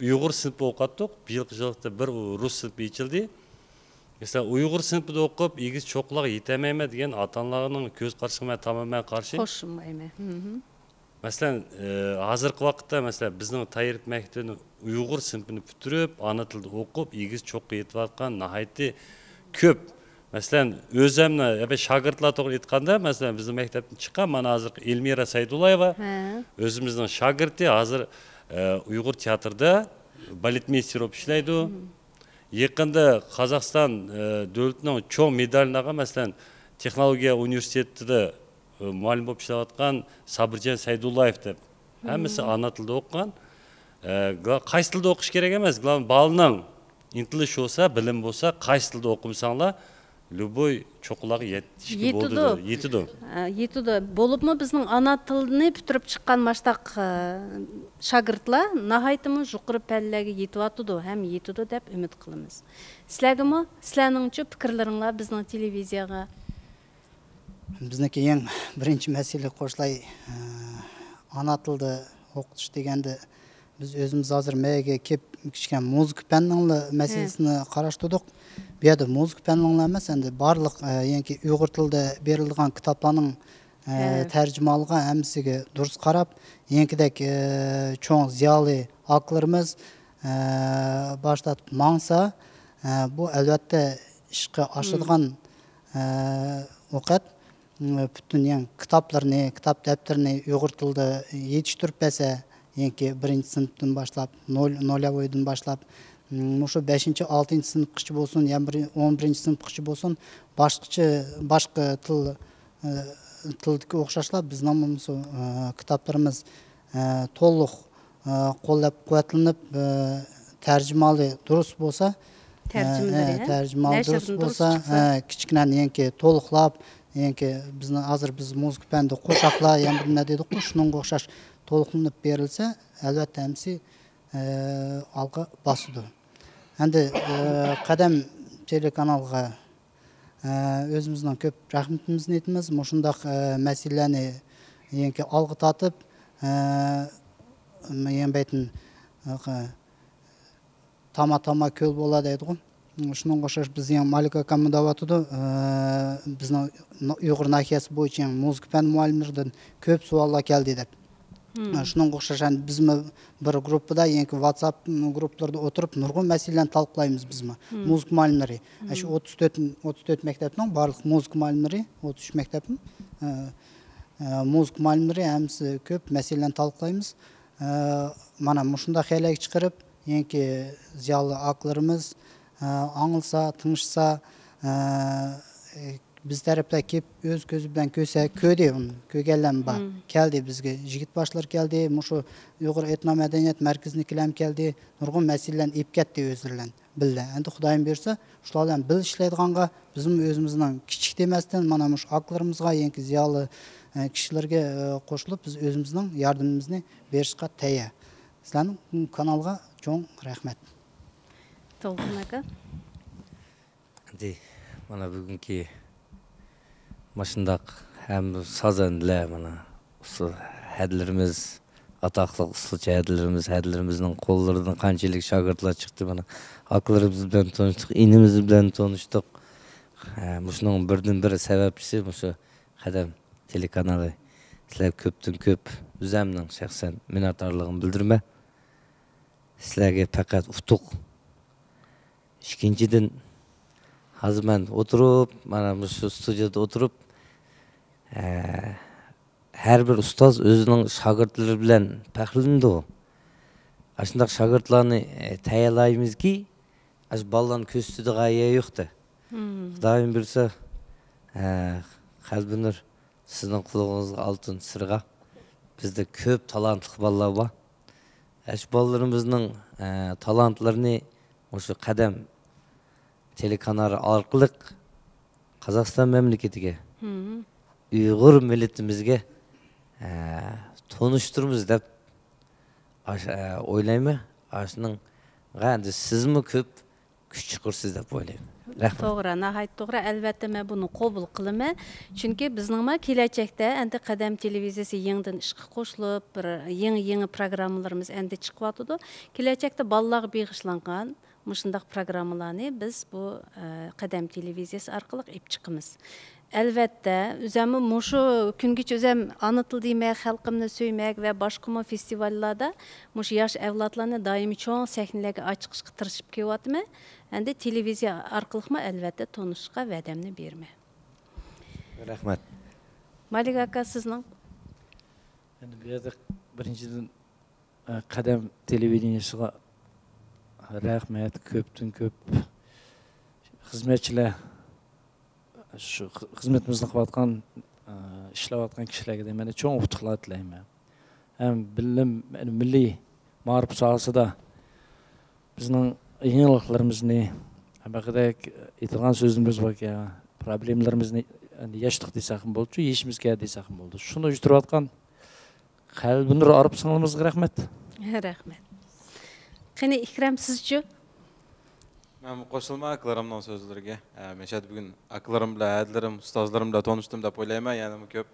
ئۇيغۇر سىنىپى ئوقۇتتۇق. بۇ يىلقى يىللىقتا بىر رۇس سىنىپى ئېچىلدى. مەسىلەن، ئۇيغۇر سىنىپىدا ئوقۇپ، ئېگىز چوققىلارغا يېتەلمەيمەن دېگەن ئاتا-ئانىلارنىڭ كۆز قارىشىغا مەن تامامەن قارشى. قوشۇلمايمەن. مەسىلەن، ئى، ھازىرقى ۋاقىتتا، مەسىلەن، بىزنىڭ تەييارلىق مەكتىۋىنىڭ ئۇيغۇر سىنىپىنى پۈتتۈرۈپ، ئانا تىلدا ئوقۇپ، ئېگىز چوققا يېتىۋاتقان ناھايىتى كۆپ. مەسىلەن، ئۆزۈمنى، يا، شاگىرتلار توغرا ئېيتقاندا، مەسىلەن، بىزنىڭ مەكتەپتىن چىققان، مانا، ھازىرقى ئېلمىرا سەيدۇللايېۋا، ھە، ئۆزىمىزنىڭ شاگىرتى، ھازىر، ئى، ئۇيغۇر تىياتىرىدا بالېتمېستېر بولۇپ ئىشلەيدۇ. يېقىندا قازاقىستان، ئى، دۆلىتىنىڭ چوڭ مېدالىنى ئالغان، مەسىلەن، تېخنولوگىيە ئۇنىۋېرسىتېتىدا، ئى، مۇئەللىم بولۇپ ئىشلەۋاتقان سابىرجان سەيدۇللايېۋ دەپ. ھەممىسى ئانا تىلدا ئوقۇغان. ئى، گلا-، قايسى تىلدا ئوقۇش كېرەك ئەمەس، گلا-، بالىنىڭ ئىنتىلىشى بولسا، بىلىم بولسا، قايسى تىلدا ئوقۇمىساڭلار، لوبوي چوققىلارغا يېتىشكە يېتىدۇ. بولىدۇ، يېتىدۇ. ھە، يېتىدۇ. بولۇپمۇ بىزنىڭ ئانا تىلنى پۈتتۈرۈپ چىققان ماشتاق، ئە، شاگىرتلار ناھايىتىمۇ يۇقىرى پەللىلەرگە يېتىۋاتىدۇ ھەم يېتىدۇ دەپ ئۈمىد قىلىمىز. سىلەرگىمۇ، سىلەرنىڭچۇ پىكىرلىرىڭلار بىزنىڭ تېلېۋىزىيەگە؟ بىزنىڭكى ئەڭ بىرىنچى مەسىلە قوشلاي، ئە، ئانا تىلدا ئوقۇتۇش دېگەندە، بىز ئۆزىمىز ھازىر مەيگە كېلىپ كىچىككىنە مۇزىكا پەننىڭلا مەسىلىسىنى قاراشتۇردۇق. بۇ يەردە مۇزىكا پەننىڭلا ئەمەس، ئەمدى بارلىق، ئە، يەنىكى ئۇيغۇر تىلىدا بېرىلىدىغان كىتابلارنىڭ، ئە، تەرجىمىھالىغا ھەممىسىگە دۇرۇس قاراپ، يەنىكىدەك، ئە، چوڭ زىيالىي ئاكىلىرىمىز، ئە، باش تارتىپ ماڭسا، ئە، بۇ ئەلۋەتتە ئىشقا ئاشىدىغان، ئە، ئوقەت. پۈتۈن يەنى كىتابلىرىنى، كىتاب دەپتىرىنى ئۇيغۇر تىلىدا يېتىشتۈرۈپ بەرسە، يەنىكى بىرىنچى سىنىپتىن باشلاپ، نول-، نولەۋويدىن باشلاپ، مۇشۇ بەشىنچى، ئالتىنچى سىنىپقىچە بولسۇن، يەنە بىر ئون بىرىنچى سىنىپقىچە بولسۇن، باشقىچە، باشقا تىل، ئە، تىلدىكى ئوخشاشلا بىزنىڭمۇ مۇشۇ، ئە، كىتابلىرىمىز، ئە، تولۇق، ئە، قوللاپ قۇۋۋەتلىنىپ، ئە، تەرجىمىھالى دۇرۇس بولسا، تەرجىمىلىرى، ئە، ھە؟ تەرجىمىھالى دۇرۇس بولسا، ھە، كىچىككىنە يەنىكى تولۇقلاپ، يەنىكى بىزنىڭ ھازىر بىز مۇزىكا پەنىدە قوشاقلار، يەنە بىر نېمە دەيدۇ، شۇنىڭغا ئوخشاش تولۇقلىنىپ بېرىلسە، ئەلۋەتتە ھەممىسى، ئە، ئالغا باسىدۇ. ئەمدى، ئە، قەدەم تېلېكانالغا، ئە، ئۆزىمىزنىڭ كۆپ رەھمىتىمىزنى ئېيتىمىز. مۇشۇنداق، ئە، مەسىلىلەرنى يەنىكى ئالغا تارتىپ، ئە، يەنە بەيتىن، ئە، تاما تاما كۆل بولا دەيدىغۇ. شۇنىڭغا ئوخشاش بىز يەنە مالىك ئاكاممۇ دەۋاتىدۇ. ئە، بىزنىڭ نا-، ئۇيغۇر ناھىيەسى بويىچە يەنە مۇزىكا پەن مۇئەللىملىرىدىن كۆپ سوئاللار كەلدى دەپ. شۇنىڭغا ئوخشاش، يەنى بىزمۇ بىر گۇرۇپپىدا، يەنى ۋاتساپ گۇرۇپپىلىرىدا ئولتۇرۇپ نۇرغۇن مەسىلىلەرنى تالقىلايمىز بىزمۇ. مۇزىكا مۇئەللىملىرى. شۇ ئوتتۇز تۆت، ئوتتۇز تۆت مەكتەپنىڭ بارلىق مۇزىكا مۇئەللىملىرى، ئوتتۇز ئۈچ مەكتەپنىڭ، ئە، ئە، مۇزىكا مۇئەللىملىرى ھەممىسى كۆپ مەسىلىلەرنى تالقىلايمىز. ئە، مانا مۇشۇنداق خەيرلەرگە چىقىرىپ، يەنىكى زىيالىي ئاكىلىرىمىز، ئە، ئاڭلىسا، تىڭشىسا، ئە، بىز تەرەپلەر كېلىپ ئۆز كۆزى بىلەن كۆرسە، كۆردى ئۇنى، كۆرگەنلەرمۇ بار. كەلدى بىزگە، يىگىت باشلىرى كەلدى، مۇشۇ ئۇيغۇر ئېتنو مەدەنىيەت مەركىزىنىڭكىلەرمۇ كەلدى، نۇرغۇن مەسىلىلەرنى ئېلىپ كەتتى ئۆزلىرى بىلەن بىللە. ئەمدى خۇدايىم بۇيرۇسا، شۇلار بىلەن بىللە ئىشلەيدىغانغا بىزمۇ ئۆزىمىزنىڭ كىچىك دېمەستىن، مانا مۇشۇ ئاكىلىرىمىزغا، يەنىكى زىيالىي، ئە، كىشىلەرگە، ئە، قوشۇلۇپ، بىز ئۆزىمىزنىڭ ياردىمىمىزنى بېرىشقا تەييار. سىلەرنىڭ كانالغا چوڭ رەھمەت. تولغۇن ئاكا. ئەمدى مانا بۈگۈنكى ماشۇنداق ھەم سازەندىلەر، مانا ئۇسسۇل ھەدىلىرىمىز، ئاتاقلىق ئۇسسۇلچى ھەدىلىرىمىز، ھەدىلىرىمىزنىڭ قوللىرىدىن قانچىلىك شاگىرتلار چىقتى. مانا ئاكىلىرىمىز بىلەن تونۇشتۇق، ئىنىمىز بىلەن تونۇشتۇق. ھە، مۇشۇنىڭ بىردىنبىر سەۋەبچىسى مۇشۇ قەدەم تېلېكانالى. سىلەرگە كۆپتىن كۆپ ئۆزەمنىڭ شەخسەن مىننەتدارلىقىمنى بىلدۈرىمەن. سىلەرگە پەقەت ئۇتۇق. ئىككىنچىدىن، ھازىر مەن ئولتۇرۇپ، مانا مۇشۇ ستۇدىيەدە ئولتۇرۇپ، ئە، ھەر بىر ئۇستاز ئۆزىنىڭ شاگىرتلىرى بىلەن پەخىرلىنىدۇ. ئاشۇنداق شاگىرتلارنى، ئە، تەييارلايمىزكى، ئاشۇ بالىلارنى كۆرسىتىدىغان يەر يوقتا. خۇدايىم بۇيرۇسا، ئە، قەلبىنۇر، سىزنىڭ قۇلىقىڭىزغا ئالتۇن سىرغا. بىزدە كۆپ تالانتلىق بالىلار بار. ئە، شۇ بالىلىرىمىزنىڭ، ئە، تالانتلىرىنى مۇشۇ قەدەم تېلېكانالى ئارقىلىق قازاقىستان مەملىكىتىگە، ئۇيغۇر مىللىتىمىزگە، ئە، تونۇشتۇرىمىز دەپ ئاش-، ئە، ئويلايمەن. ئاشۇنىڭغا ئەمدى سىزمۇ كۆپ كۈچ چىقىرىسىز دەپ ئويلايمەن. رەھمەت. توغرا، ناھايىتى توغرا. ئەلۋەتتە، مەن بۇنى قوبۇل قىلىمەن. چۈنكى بىزنىڭمۇ كېلەچەكتە ئەمدى قەدەم تېلېۋىزىيەسى يېڭىدىن ئىشقا قوشۇلۇپ، بىر يېڭى، يېڭى پروگراممىلىرىمىز ئەمدى چىقىۋاتىدۇ. كېلەچەكتە بالىلارغا بېغىشلانغان مۇشۇنداق پروگراممىلارنى بىز بۇ، ئە، قەدەم تېلېۋىزىيەسى ئارقىلىق ئېلىپ چىقىمىز. ئەلۋەتتە، ئۆزەممۇ مۇشۇ كۈنگىچە ئۆزەم ئانا تىل دېمەك، خەلقىمنى سۆيمەك ۋە باشقىمۇ فېستىۋاللاردا مۇشۇ ياش ئەۋلادلارنى دائىمىي چوڭ سەھنىلەرگە ئاچىقىشقا تىرىشىپ كېلىۋاتىمەن. ئەمدى تېلېۋىزىيە ئارقىلىقمۇ ئەلۋەتتە تونۇشۇشقا ۋەدەمنى بېرىمەن. رەھمەت. مالىك ئاكا، سىزنىڭ؟ ئەمدى بۇ يەردە بىرىنچىدىن، ئە، قەدەم تېلېۋىدېنىيەسىغا رەھمەت، كۆپتىن كۆپ خىزمەتچىلەر، شۇ خىزمىتىمىزنى قىلىۋاتقان، ئە، ئىشلەۋاتقان كىشىلەرگە دە مەن چوڭ ئۇتۇقلار تىلەيمەن. ھەم بىلىم، مىللىي مائارىپ ساھەسىدە بىزنىڭ يېڭىلىقلىرىمىزنى، ھەممىدەك ئېيتىدىغان سۆزلىرىمىز باركەن، پروبلېمىلىرىمىزنى، ئەمدى يەشتۇق دېسەكمۇ بولىدۇ، يېشىمىز كەل دېسەكمۇ بولىدۇ. شۇنى ئۇيۇشتۇرۇۋاتقان قەلبىنۇر ئارىپ سىڭلىمىزغا رەھمەت. رەھمەت. قېنى، ئىكرام، سىزچۇ؟ مەن قوشۇلما ئاكىلىرىمنىڭ سۆزلىرىگە. ئە، مەشەدە بۈگۈن ئاكىلىرىم بىلەن ھەدىلىرىم، ئۇستازلىرىم بىلەن تونۇشتۇم دەپ ئويلايمەن. يەنىمۇ كۆپ،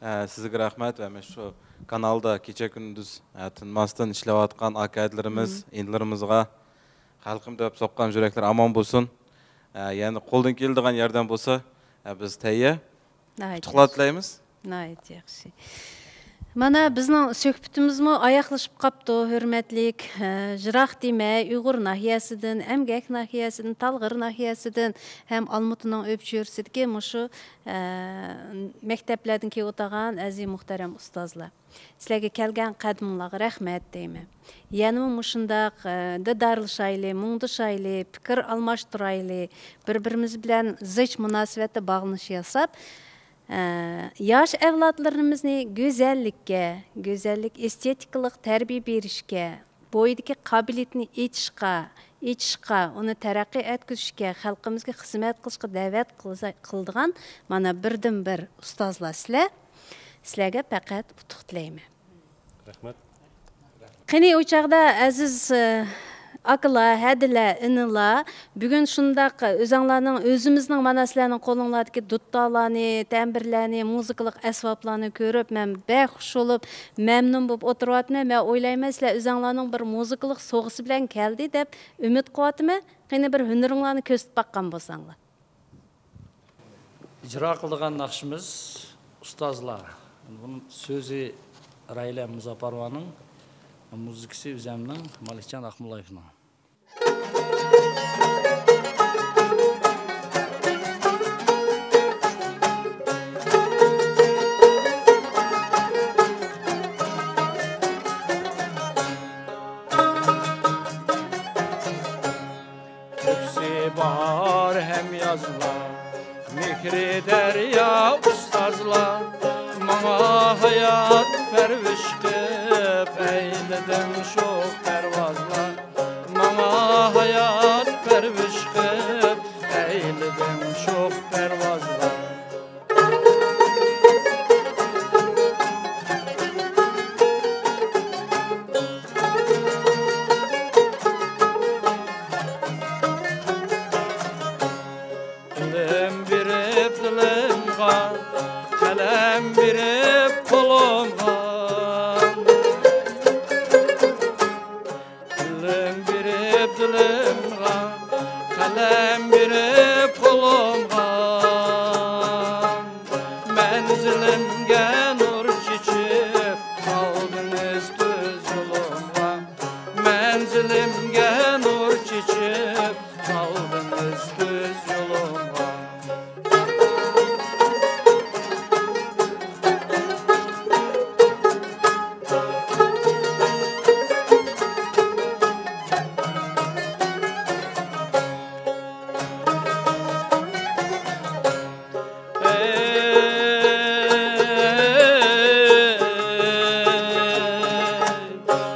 ئە، سىزگە رەھمەت ۋە مەن شۇ كانالدا كېچە كۈندۈز، ئە، تىنماستىن ئىشلەۋاتقان ئاكا ھەدىلىرىمىز، ئىنىلىرىمىزغا، خەلقىم دەپ سوققان يۈرەكلىرى ئامان بولسۇن. ئە، يەنە قولدىن كېلىدىغان ياردەم بولسا، ئە، بىز تەييار. ناھايىتى ئۇتۇقلار ياخشى. تىلەيمىز. ناھايىتى ياخشى. مانا بىزنىڭ سۆھبىتىمىزمۇ ئاياغلىشىپ قاپتۇ، ھۆرمەتلىك، ئە، يىراق دېمەي، ئۇيغۇر ناھىيەسىدىن، ئەمگەك ناھىيەسىدىن، تالغىر ناھىيەسىدىن ھەم ئالمۇتىنىڭ ئۆپچۆرىسىدىكى مۇشۇ، ئە، مەكتەپلەردىن كېلىۋاتقان ئەزىز مۇھتەرەم ئۇستازلار. سىلەرگە كەلگەن قەدىمىڭلارغا رەھمەت دەيمەن. يەنىمۇ مۇشۇنداق، ئە، دىدارلىشايلى، مۇڭدىشايلى، پىكىر ئالماشتۇرايلى، بىر-بىرىمىز بىلەن زىچ مۇناسىۋەتتە باغلىنىش ياساپ، ئە، ياش ئەۋلادلىرىمىزنى گۈزەللىككە، گۈزەللىك ئېستېتىكىلىق تەربىيە بېرىشكە، بويىدىكى قابىلىيىتىنى ئېچىشقا، ئېچىشقا، ئۇنى تەرەققىي ئەتكۈزۈشكە، خەلقىمىزگە خىزمەت قىلىشقا دەۋەت قىلسا-، قىلىدىغان مانا بىردىنبىر ئۇستازلار سىلەر. سىلەرگە پەقەت ئۇتۇق تىلەيمەن. رەھمەت. قېنى، ئۇ چاغدا ئەزىز، ئە، ئاكىلار، ھەدىلەر، ئىنىلار، بۈگۈن شۇنداق ئۆزەڭلارنىڭ، ئۆزىمىزنىڭ مانا سىلەرنىڭ قولۇڭلاردىكى دۇتارلارنى، تەمبىرلەرنى، مۇزىكىلىق ئەسۋابلارنى كۆرۈپ، مەن بەك خۇش بولۇپ، مەمنۇن بولۇپ ئولتۇرۇۋاتىمەن. مەن ئويلايمەن، سىلەر ئۆزەڭلارنىڭ بىر مۇزىكىلىق سوغىسى بىلەن كەلدى دەپ ئۈمىد قىلىۋاتىمەن. قېنى، بىر ھۈنىرىڭلارنى كۆرسىتىپ باققان بولساڭلار. ئىجرا قىلىدىغان ناخشىمىز ئۇستازلار. بۇنىڭ سۆزى رايلە مۇزاپپارovanىڭ، مۇزىكىسى ئۆزەمنىڭ، مالىكجان ئاقمۇللايېۋنىڭ. كۆكسى باھار ھەم يازلار. مېھرى دەريا ئۇستازلار، ماڭا ھايات پەرۋىش قىپ، ئەيلىدىڭ شوخ پەرۋازلار. ماڭا ھايات پەرۋىش قىپ، ئەيلىدىڭ شوخ پەرۋازلار. ئىلىم بېرىپ دىلىمغا، قەلەم بېرىپ قولۇمغا. ئىلىم بېرىپ دىلىمغا، قەلەم بېرىپ قولۇمغا. مەنزىلىمگە نۇر چېچىپ، سالدىڭىز تۈز يولۇمغا. مەنزىلىمگە نۇر چېچىپ، سالدىڭىز تۈز يولۇمغا.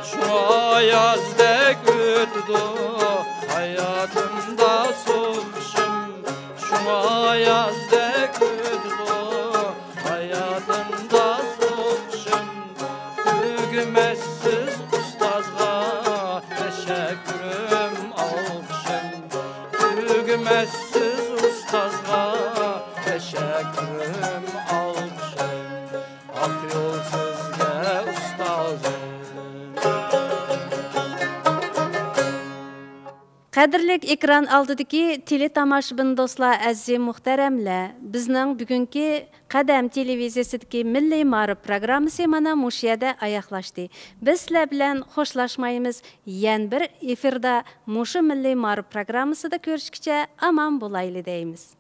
شۇ ئايازدەك ئۆتىدۇ ھاياتىمدا سوغۇشۇم. شۇ ئايازدەك ئۆتىدۇ ھاياتىمدا سوغۇشۇم. تۈگىمەسسىز ئۇستازغا تەشەككۈرۈم، ئالقىشىم. تۈگىمەسسىز ئۇستازغا تەشەككۈرۈم، ئالقىشىم. ئاق يول سىزگە ئۇستازىم. قەدىرلىك ئېكران ئالدىدىكى تېلېتاماشىبىن دوستلار، ئەزىز مۇھتەرەملەر، بىزنىڭ بۈگۈنكى قەدەم تېلېۋىزىيەسىدىكى مىللىي مائارىپ پروگراممىسى مانا مۇشۇ يەردە ئاياغلاشتى. بىز سىلەر بىلەن خوشلاشمايمىز، يەنە بىر ئېفىردا مۇشۇ مىللىي مائارىپ پروگراممىسىدا كۆرۈشكىچە ئامان بولايلى دەيمىز.